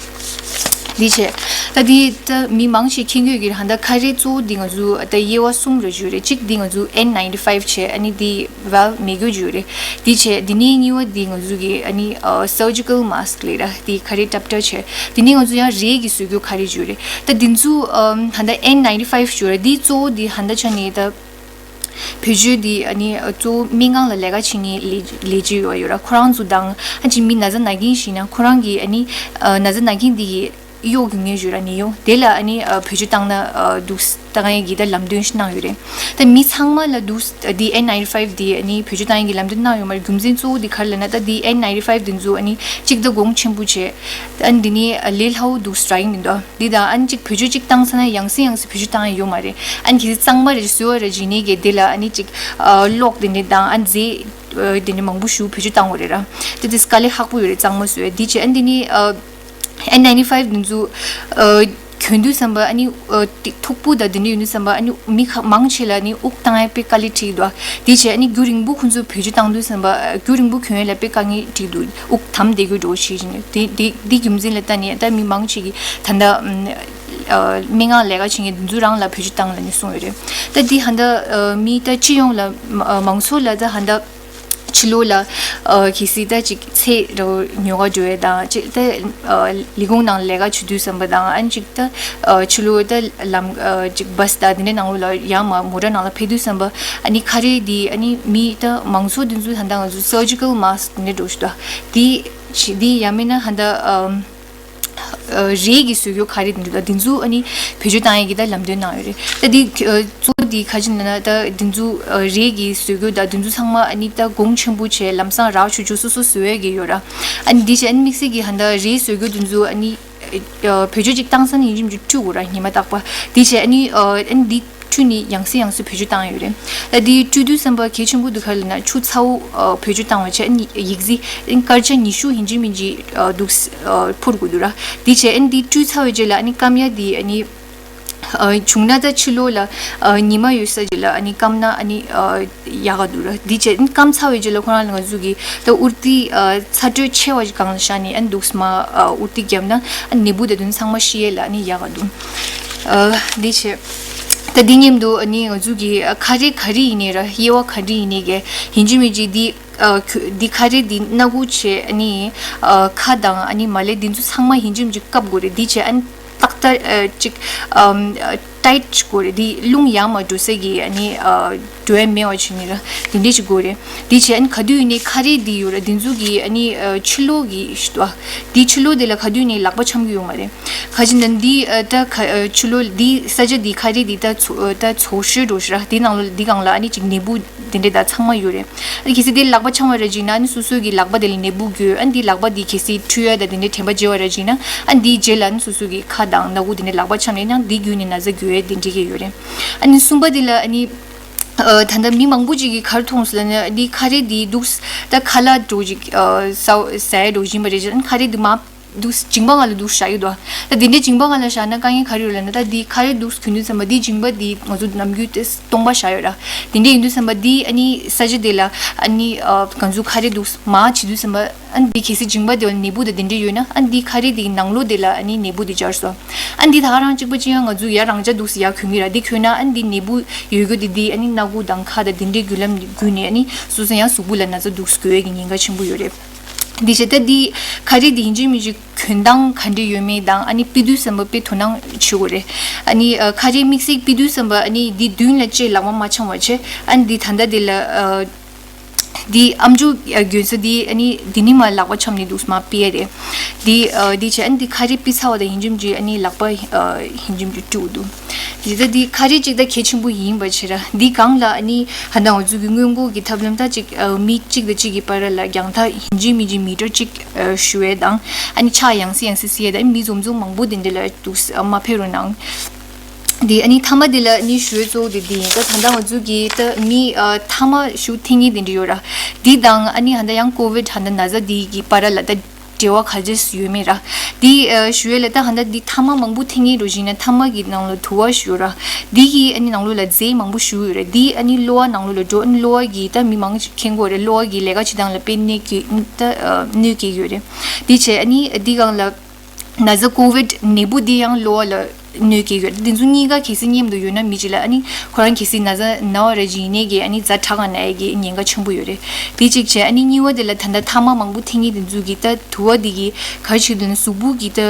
དེ་བྱས། ད་དེ་ད་མི་མང་ཆེ་མཁྱེན་གྱི་ཡོད་ཀྱི་རེད། ཧ་ད་ཁ་རས་གཙོ་བོ་དེ་ང་ཚོ་ད་དབྱེ་བ་གསུམ་རེ་ཡོད་རེད། གཅིག་དེ་ང་ཚོ་ཨེན་ནའིན་ཊི་ཕའིབ་བྱས། ཨ་ནི་དེ་ཝེལ་མེད་རྒྱུ་ཅིག་ཡོད་རེད། དེ་བྱས། དེ་ནས་གཉིས་པ་དེ་ང་ཚོ་གི་ཨ་ནི་ཨ་སར་ཇི་ཀལ་མཱ་སི་ཀི་ལབ་ར། དེ་ཁ་རས་ཏབ་ཏབ་བྱས། དེ་ནས་ང་ཚོ་ཡང་རས་ཀྱིས་བཟོ་རྒྱུ་ཁ་རས་ཅིག་ཡོད་རེད། ད་དེ་ཚོ་ཨ་ཧ་ད་ཨེན་ནའིན་ཊི་ཕའིབ་ཅིག་ཡོད་རེད། དེ་གཙོ་བོ་དེ་ཧ་ད་ཆ་ནས་ད་བེད་སྤྱོད་དེ་ཨ་ནི་གཙོ་བོ་སྨན་ཁང་ལ་ལས་ཀ་བྱེད་མཁན་ལས་ལས་བྱེད་ཡོད་ཡོད་ར། ཁོ་རང་ཚོ་དང་ཨ་ཅིག་མི་ན་ཚ་ན་མཁན་ཞིག་ཡིན་ན་ཁོ་རང་གིས་ཨ་ནི་ཨ་ན་ཚ་ན་མཁན་དེ་གི་གཡོག་གི་ངོས་ཞུ་ར་ནི་ཡོང་དེ་ལ་ཨ་ནི་ཨ་བེད་སྤྱོད་བཏང་ན་ཨ་འདུག་བཏང་ཡས་ཀྱི་ད་ལམ་སྟོན་ཞིག་གནང་ཡོད་རེད། ད་མི་ཚང་མ་ལ་འདུག་དེ་ཨེན་ནའིན་ཊི་ཕའིབ་དེ་ཨ་ནི་བེད་སྤྱོད་བཏང་ཡས་ཀྱི་ལམ་སྟོན་གནང་ཡོད་མ་རེད། རྒྱུ་མཚན་གཙོ་བོ་དེ་ག་རེ་ལབ་ན། ད་དེ་ཨེན་ནའིན་ཊི་ཕའིབ་དེ་ཚོ་ཨ་ནི་གཅིག་ད་གོང་ཆེན་པོ་བྱས། ཨ་ནི་དེ་ནས་ཨ་ལས་སླ་བོ་འདུག་རག་གི་མི་འདུག་དེ་དང་ཨ་ནི་གཅིག་བེད་སྤྱོད་གཅིག་བཏང་ཚར་ན་ཡང་སེ་ཡང་སེ་བེད་སྤྱོད་བཏང་ཡས་ཡོད་མ་རེད། ཨ་ནི་གལ་སྲིད་གཙང་མ་རེ་བཟོ་བ་རེ་བྱེད་ནས་ཀྱི་དེ་ལ་ཨ་ནི་གཅིག་ཨ་གློག་དེ་འདྲ་དང་ཨ་ནི་རྫས་ཨ་དེ་འདྲ་མང་པོ་ཞིག་བེད་སྤྱོད་བཏང་དགོས་རེད་ར། དེ་དེ་དཀའ་ལས་ཁག་པོ་ཡོད་རེད། གཙང་མ་བཟོ་ཡས་དེ་བྱས། ཨ་ནི་དེ་ནས་ཨ། ཨེན་ནའིན་ཊི་ཕའིབ་དེ་ཚོ་ཨ་གྱོན་དུས་ཙམ་པ་ཨ་ནི་ཨ་ཏི་མཐུག་པོ་དང་དེ་འདྲ་ཡོད་དུས་ཙམ་པ་ཨ་ནི་མི་ཁ་མང་ཆེ་ལ་ཨ་ནི་དབུགས་བཏང་ཡས་དཔེ་དཀའ་ལས་འཕྲད་ཀྱི་འདུག་དེ་བྱས་ཨ་ནི་རྒྱུན་རིང་པོ་ཁོང་ཚོས་བེད་སྤྱོད་བཏང་དུས་ཙམ་པ་ཨ་རྒྱུན་རིང་པོ་གྱོན་ཡས་ལ་དཔེ་དཀའ་ངལ་འཕྲད་ཀྱི་འདུག་དབུགས་དམ་བསྡད་དགོས་འགྲོ་བྱེད་ཀྱི་ནས། དེ་དེ་དེ་རྒྱུ་མཚན་ལ་བལྟས་ནས་ད་མི་མང་ཆེ་གིས་ད་ལྟ་ཨ་སྨན་ཁང་ལས་ཀ་བྱེད་མཁན་དེ་ཚོ་རང་ལ་བེད་སྤྱོད་བཏང་ལབ་ནས་གསུངས་ཡོད་རེད། ད་འདི་ཧ་ད་ཨ་མི་ད་སྤྱི་ཡོངས་ལ་མ་ཨ་མང་ཚོགས་ལ་ད་ཧ་ད་ཕྱི་ལོགས་ལ་ཨ་གལ་སྲིད་ད་ཅིག་ཚེ་རོ་ཉོ་ག་འགྲོ་ཡས་དང་ཅིག་ད་ཨ་ལས་ཁུངས་ནང་ལས་ཀ་བྱེད་དུས་ཙམ་པ་དང་ཨ་ཅིག་ད་ཨ་ཕྱི་ལོགས་ད་ལམ་ཨ་ཅིག་བྷ་སི་དང་དེ་འདྲའི་ནང་ལོགས་ལ་ཡར་མར་མོ་ཊ་ནང་ལ་ཕེབས་དུས་ཙམ་པ་ཨ་ནི་ཁ་རས་འདི་ཨ་ནི་མི་ད་མང་ཚོགས་འདི་ཚོ་ད་ལྟ་ང་ཚོ་སར་ཇི་ཀལ་མཱ་སི་ཀི་དེ་འདྲ་འགྲོ་བཞིན་འདུག་དེ་ཞིག་དེ་ཡང་མིན་ན་ཧ་ད་ཨ། ཨ་རས་ཀྱིས་བཟོ་རྒྱུ་ཁ་རས་དེ་འདྲ་དང་དེ་ཚོ་ཨ་ནི་བེད་སྤྱོད་བཏང་ཡས་ཀྱི་ད་ལམ་སྟོན་གནང་ཡོད་རེད། ད་དེ་ཨ་གཙོ་བོ་དེ་ག་རེ་ཡིན་ན་ད་དེ་ཚོ་ཨ་རས་ཀྱིས་བཟོ་རྒྱུ་ད་དེ་ཚོ་ཚང་མ་ཨ་ནི་ད་གོང་ཆེན་པོ་བྱས་ལམ་སང་རག་ཆོག་ཆོག་སོ་སོ་བཟོ་ཡས་ཀྱི་ཡོད་ར། ཨ་ནི་དེ་བྱས་ཨ་ནི་དམིགས་བསལ་གྱི་ཧ་ད་རས་བཟོ་རྒྱུ་དེ་ཚོ་ཨ་ནི་ཨ་བེད་སྤྱོད་ཅིག་བཏང་ཚར་ན་ཡིན་གཅིག་མིན་གཅིག་བཀྲུ་དགོས་ར་ཉི་མ་རྟག་པར། དེ་བྱས་ཨ་ནི་ཨ་ཨ་ནི་དེ་བཀྲུས་ནས་ཡང་སེ་ཡང་སེ་བེད་སྤྱོད་བཏང་ཡོད་རེད། ད་དེ་བཀྲུས་དུས་ཙམ་པ་གལ་ཆེན་པོ་འདུག་ག་ལབ་ན་ཆུ་ཚ་བོ་ཨ་བེད་སྤྱོད་བཏང་བ་བྱས་ཨ་ནི་ཡིག་རྫི་ཨ་ནི་སྐར་ཆ་ཉི་ཤུ་ཡིན་གཅིག་མིན་གཅིག་ཨ་འདུག་ཨ་འཕུར་དགོས་འདུག་ར། དེ་བྱས་ཨ་ནི་དེ་བཀྲུས་ཚར་བའི་རྗེས་ལ་ཨ་ནི་སྐམ་ཡས་དེ་ཨ་ནི་ཨ་བྱུང་ན་ད་ཕྱི་ལོགས་ལ་ཨ་ཉི་མ་ཡོད་ས་ཅིག་ལ་ཨ་ནི་སྐམ་ན་ཨ་ནི་ཨ་ཡག་ག་འདུག་ར། དེ་བྱས་ཨ་ནི་སྐམ་ཚར་བའི་རྗེས་ལ་ཁོ་རང་ལ་ང་ཚོ་གིས་ད་དབུར་ཏི་ཨ་ཚ་དྲོད་ཆེ་བ་ཞིག་སྒང་ལ་བཞག་ནས་ཨ་ནི་འདུག་སེ་མར་ཨ་དབུར་ཏི་བརྒྱབ་ན་ཨ་ནི་ནད་འབུ་དེ་དོན་ཚང་མ་ཤི་ཡས་ལ་ཨ་ནི་ཡག་ག་འདུག་ཨ་དེ་བྱས། ད་འདི་མཉམ་དུ་ཨ་ནི་ང་ཚོ་གི་ཨ་ཁ་རས་ག་རེ་ཡིན་ནའི་ར་དབྱེ་བ་ག་རེ་ཡིན་ནའི་གི་ཡིན་གཅིག་མིན་གཅིག་འདི་ཨ་ཁུ་འདི་ཁ་རས་འདི་སྣ་ཁུག་བྱས་ཨ་ནི་ཨ་ཁ་དང་ཨ་ནི་མ་ལེ་འདི་ཚོ་ཚང་མ་ཡིན་གཅིག་མིན་གཅིག་བཀབ་དགོས་རེད། འདི་བྱས་ཨ་ནི་ཏག་ཏག་ཨ་ཅིག་ཨམ་ཨ་ཊའིཊ་བྱེད་དགོས་རེད། འདི་རླུང་ཡར་མར་འགྲོ་ས་གི་ཨ་ནི་ཨ་འགྲོ་ཡ་མེད་པ་བྱས་ནི་ར་འདི་འདྲས་ཅིག་དགོས་རེད། འདི་བྱས་ཨ་ནི་ག་དུས་ཡིན་ནའི་ཁ་རས་འདི་ཡོད་ར་འདི་ཚོ་གི་ཨ་ནི་ཨ་ཕྱི་ལོགས་གི་ཞུ་དོ་འདི་ཕྱི་ལོགས་འདི་ལ་ག་དུས་ཡིན་ནའི་ལག་པ་འཆང་གི་ཡོད་མ་རེད། ཁ་ཅིག་ན་འདི་ཨ་ད་ཁ་ཨ་ཕྱི་ལོགས་འདི་ས་ཆ་འདི་ཁ་རས་འདི་ད་ཚོ་ཨ་ད་ཚོ་ཤོས་འགྲོ་ཤི་ར་འདི་ནང་ལོགས་འདི་སྒང་ལ་ཨ་ནི་ཅིག་ནད་འབུ་དེ་འདྲས་ད་ཚང་མ་ཡོད་རེད། ཨ་ནི་གལ་སྲིད་དེ་ལག་པ་འཆང་བ་རེད་ཅིག་ན་ཨ་ནི་སོ་སོ་གི་ལག་པ་དེ་ལ་ནད་འབུ་འགོས་ཨ་ནི་འདི་ལག་པ་འདི་གལ་སྲིད་འཁྲུ་ཡ་ད་དེ་འདྲས་དྲན་པ་བརྗེད་པ་རེད་ཅིག་ན་ཨ་ནི་འདིའི་རྗེས་ལ་ཨ་ནི་སོ་སོ་གི་ཁ་དང་སྣ་ཁུག་དེ་འདྲས་ལག་པ་འཆང་ནས་ཡང་འདི་བརྒྱུད་ནས་ན་ཚ་འགོས་ཡ་དེ་འདྲས་ཀྱི་ཡོད་རེད། ཨ་ནི་གསུམ་པ་དེ་ལ་ཨ་ནི་ཨ་ད་ལྟ་མི་མང་པོ་ཅིག་གིས་ག་རེ་མཐོང་སོང་ལབ་ན་འདི་ཁ་རས་འདི་འདུག་ད་ཁ་ལག་འདྲ་ཅིག་ཨ་ཟ་ཟ་ཡ་འདྲ་ཅིག་ཡིན་པ་རེད་ཅིག་ཨ་ནི་ཁ་རས་འདི་མ་འདུག་མཇིང་པ་སྒང་ལ་འདུག་བཞག་གི་འདུག་ད་དེ་འདྲའི་མཇིང་པ་སྒང་ལ་བཞག་ན་དཀའ་ངལ་ག་རེ་ཡོད་ལབ་ན་ད་འདི་ཁ་རས་འདུག་གྱོན་དུས་ཙམ་པ་འདི་མཇིང་པ་འདི་ང་ཚོ་ནམ་རྒྱུན་དེ་སྟོང་པ་བཞག་ཡོད་ར། དེ་འདྲ་ཡིན་དུས་ཙམ་པ་འདི་ཨ་ནི་ས་ཆ་དེ་ལ་ཨ་ནི་ཨ་ང་ཚོ་ཁ་རས་འདུག་མར་བྱེད་དུས་ཙམ་པ་ཨ་ནི་འདི་གལ་སྲིད་མཇིང་པ་དེ་ལ་ནད་འབུ་དང་དེ་འདྲ་ཡོད་ན་ཨ་ནི་འདི་ཁ་རས་དེའི་ནང་ལོགས་དེ་ལ་ཨ་ནི་ནད་འབུ་དེ་འབྱར་སོང་། ཨ་ནི་འདི་ད་ག་རང་གཅིག་པ་གཅིག་ཡང་ང་ཚོ་ཡ་རང་ཅག་འདུག་ཡ་གྱོན་གི་ར་འདི་གྱོན་ན་ཨ་ནི་འདི་ནད་འབུ་ཡོད་རྒྱུ་དེ་འདི་ཨ་ནི་སྣ་ཁུག་དང་ཁ་དང་དེ་འདྲའི་བརྒྱུད་ལམ་བརྒྱུད་ནས་ཨ་ནི་སོ་སོ་ཡང་གཟུགས་པོ་ལ་ན་ཚ་འདུག་འགོས་ཡས་ཀྱི་ཉེན་ཁ་ཆེན་པོ་ཡོད་རེད། འདི་བྱས་ད་འདི་ཁ་རས་འདི་ཡིན་གཅིག་མིན་གཅིག་གྱོན་སྟངས་ག་འདྲ་ཡོད་མེད་དང་ཨ་ནི་ཕུད་དུས་ཙམ་པ་དཔེ་དོ་སྣང་བྱེད་དགོས་རེད། ཨ་ནི་ཨ་ཁ་རས་དམིགས་བསལ་ཕུད་དུས་ཙམ་པ་ཨ་ནི་འདི་མདུན་ལ་ཅིག་ལག་པ་མ་འཆང་བ་བྱས་ཨ་ནི་འདི་ད་ལྟ་འདི་ལ་ཨ་ འདི་ཨམ་ཅོག་གྱོན་ས་འདི་ཨ་ནི་འདི་ནི་མ་ལག་པ་འཆམ་ནི་འདུག་མ་པེ་རེད། འདི་འདི་བྱས་ཨ་ནི་འདི་ཁ་རི་པི་ཚ་བ་དང་ཡིན་འཇིམ་གྱི་ཨ་ནི་ལག་པ་ཡིན་འཇིམ་གྱི་བཀྲུ་འདུག་འདི་ད་འདི་ཁ་རི་གཅིག་ད་གལ་ཆེན་པོ་ཡིན་པ་བྱས་ར། འདི་སྒང་ལ་ཨ་ནི་ཧ་ད་ང་ཚོ་གི་སྔོན་འགོག་གི་ཐབས་ལམ་ད་གཅིག་མི་གཅིག་དང་གཅིག་གི་བར་ལ་རྒྱང་ཐག་ཡིན་འཇིམ་མི་འཇིམ་མི་ཊར་གཅིག་ཞུ་བའི་དང་ཨ་ནི་ཕྱག་ཡང་སེ་ཡང་སེ་བྱས་ད་མི་འཛོམས་འཛོམས་མང་པོ་དེ་འདྲ་ལ་འདུག་མ་ཕེབས་རོགས་གནང་། འདི་ཨ་ནི་མཐའ་མ་འདི་ལ་ནི་ཞུ་ཡས་གཙོ་བོ་དེ་འདི་ཡིན། ད་ད་ལྟ་ང་ཚོ་གི་ད་མི་ཨ་མཐའ་མ་ཞུ་ཐེངས་ཡིན་དེ་འདྲ་ཡོད་ར། འདི་དང་ཨ་ནི་ཧ་ད་ཡང་ཀོ་བིད་ཧ་ད་ན་ཚ་འདི་གི་བར་ལ་ད་འབྲེལ་བ་ག་ཅེས་ཡོད་མེད་ར། འདི་ཨ་ཞུ་ཡས་ལ་ད་ཧ་ད་འདི་མཐའ་མ་མང་པོ་ཐེངས་ཡིན་རོ་བཞིན་ན་མཐའ་མ་གི་ནང་ལོ་དུ་བ་ཞུ་ར། འདི་གི་ཨ་ནི་ནང་ལོ་ལ་རྫས་མང་པོ་ཞུ་ཡོད་ར། འདི་ཨ་ནི་གློ་བ་ནང་ལོ་ལ་འགྲོ་ཨ་ནི་གློ་བ་གི་ད་མི་མང་མཁྱེན་གོ་རེད། གློ་བ་གི་ལས་ཀ་བྱེད་སྟངས་ལ་དཔེ་གནོད་སྐྱེལ་ད་གནོད་སྐྱེལ་ཡོད་རེད། འདི་བྱས་ཨ་ནི་འདི་སྒང་ལ། ན་ཚ་ཀོ་བིད་ནད་འབུ་འདི་ཡང་གློ་བ་ལ་གནོད་ཀྱི་ཡོད། འདི་ཚོ་གཉིས་ཀ་གལ་སྲིད་མཉམ་དུ་ཡོད་ན་མི་གཅིག་ལ་ཨ་ནི་ཁོ་རང་གལ་སྲིད་ན་ཚ་ན་བ་རེ་ཅིག་ཡིན་ནའི་གི་ཨ་ནི་ཛ་དྲག་ག་ན་ཡ་གི་ཉེན་ཁ་ཆེན་པོ་ཡོད་རེད། དེ་གཅིག་བྱས་ཨ་ནི་གཉིས་པ་དེ་ལ་ད་ལྟ་ཐ་མག་མང་པོ་འཐེན་མཁན་དེ་ཚོ་གི་ད་དུ་བ་འདི་གི་ག་རེ་བྱེད་འདུག་ན་གཟུགས་པོ་གི་ད་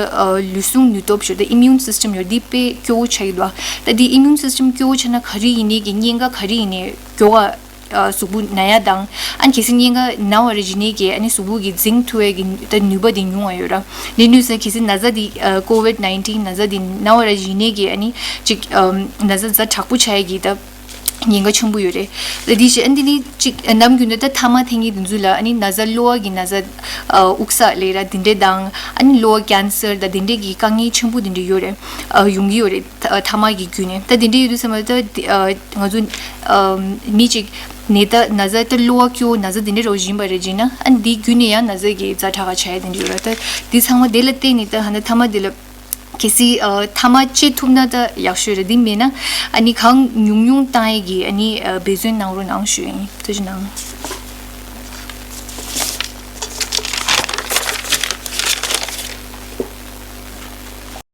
ལུས་ཟུངས་ནུས་སྟོབས་ཞུ་ད་ཨི་མིའུན་སིས་ཊམ་ཡོད་འདི་དཔེ་སྐྱོ་བོ་ཆགས་ཀྱི་འདུག་ད་འདི་ཨི་མིའུན་སིས་ཊམ་སྐྱོ་བོ་ཆགས་ན་ག་རེ་ཡིན་ནའི་གི་ཉེན་ཁ་ག་རེ་ཡིན་ནའི་མགྱོགས་ག་གཟུགས་པོ་ན་ཡ་དང་ཨ་ནི་གལ་སྲིད་གཉིས་ཀ་ན་བ་རེ་བྱས་ནའི་གི་ཨ་ནི་གཟུགས་པོ་གི་འཛིང་ཐུབ་ཡ་གི་ད་ནུས་པ་དེ་ཉུང་བ་ཡོད་ར། ནི་ནུས་ས་གལ་སྲིད་ན་ཚ་དེ་ཀོ་བིད་ནའིན་ཊིན་ན་ཚ་དེ་ན་བ་རེ་བྱས་ནའི་གི་ཨ་ནི་ཅིག་ན་ཚ་ཛ་དྲག་པོ་ཆགས་ཡ་གི་ད་ཉེན་ཁ་ཆེན་པོ་ཡོད་རེད། ད་དེ་བྱས་ཨ་ནི་དེ་ནི་ཅིག་ནམ་རྒྱུན་དུ་ད་ཐ་མག་འཐེན་མཁན་དེ་ཚོ་ལ་ཨ་ནི་ན་ཚ་གློ་བ་གི་ན་ཚ་དབུགས་བསགས་ལས་ར་དེ་འདྲས་དང་ཨ་ནི་གློ་བ་ཀེན་སར་དང་དེ་འདྲས་གི་དཀའ་ངལ་ཆེན་པོ་དེ་འདྲས་ཡོད་རེད། ཡོང་གི་ཡོད་རེད། ཐ་མག་གི་བརྒྱུད་ནས་ད་དེ་འདྲ་ཡོད་དུས་ཙམ་པ་ད་ང་ཚོ་མི་གཅིག་ནད་ད་ན་ཚ་ད་གློ་བ་སྐྱོ་ན་ཚ་དེ་འདྲ་རོ་བཞིན་པ་རེད་ཅེ་ན་ཨ་འདི་བརྒྱུད་ནས་ཡང་ན་ཚ་གི་ཛ་དྲག་ག་ཆགས་ཡ་དེ་འདྲ་ཡོད་ར། ད་འདི་ཚང་མ་དེ་ལ་བརྟེན་ནས་ད་ཧ་ན་ཐ་མག་དེ་ལ་གལ་སྲིད་ཐ་མག་བཅད་ཐུབ་ན་ད་ཡག་ཤོས་རེད། འདི་མེད་ན་ཨ་ནི་གང་ཉུང་ཉུང་བཏང་ཡས་ཀྱི་ཨ་ནི་འབད་བརྩོན་གནང་རོགས་གནང་ཞུ་ཡིན། ཐུགས་རྗེ་གནང་།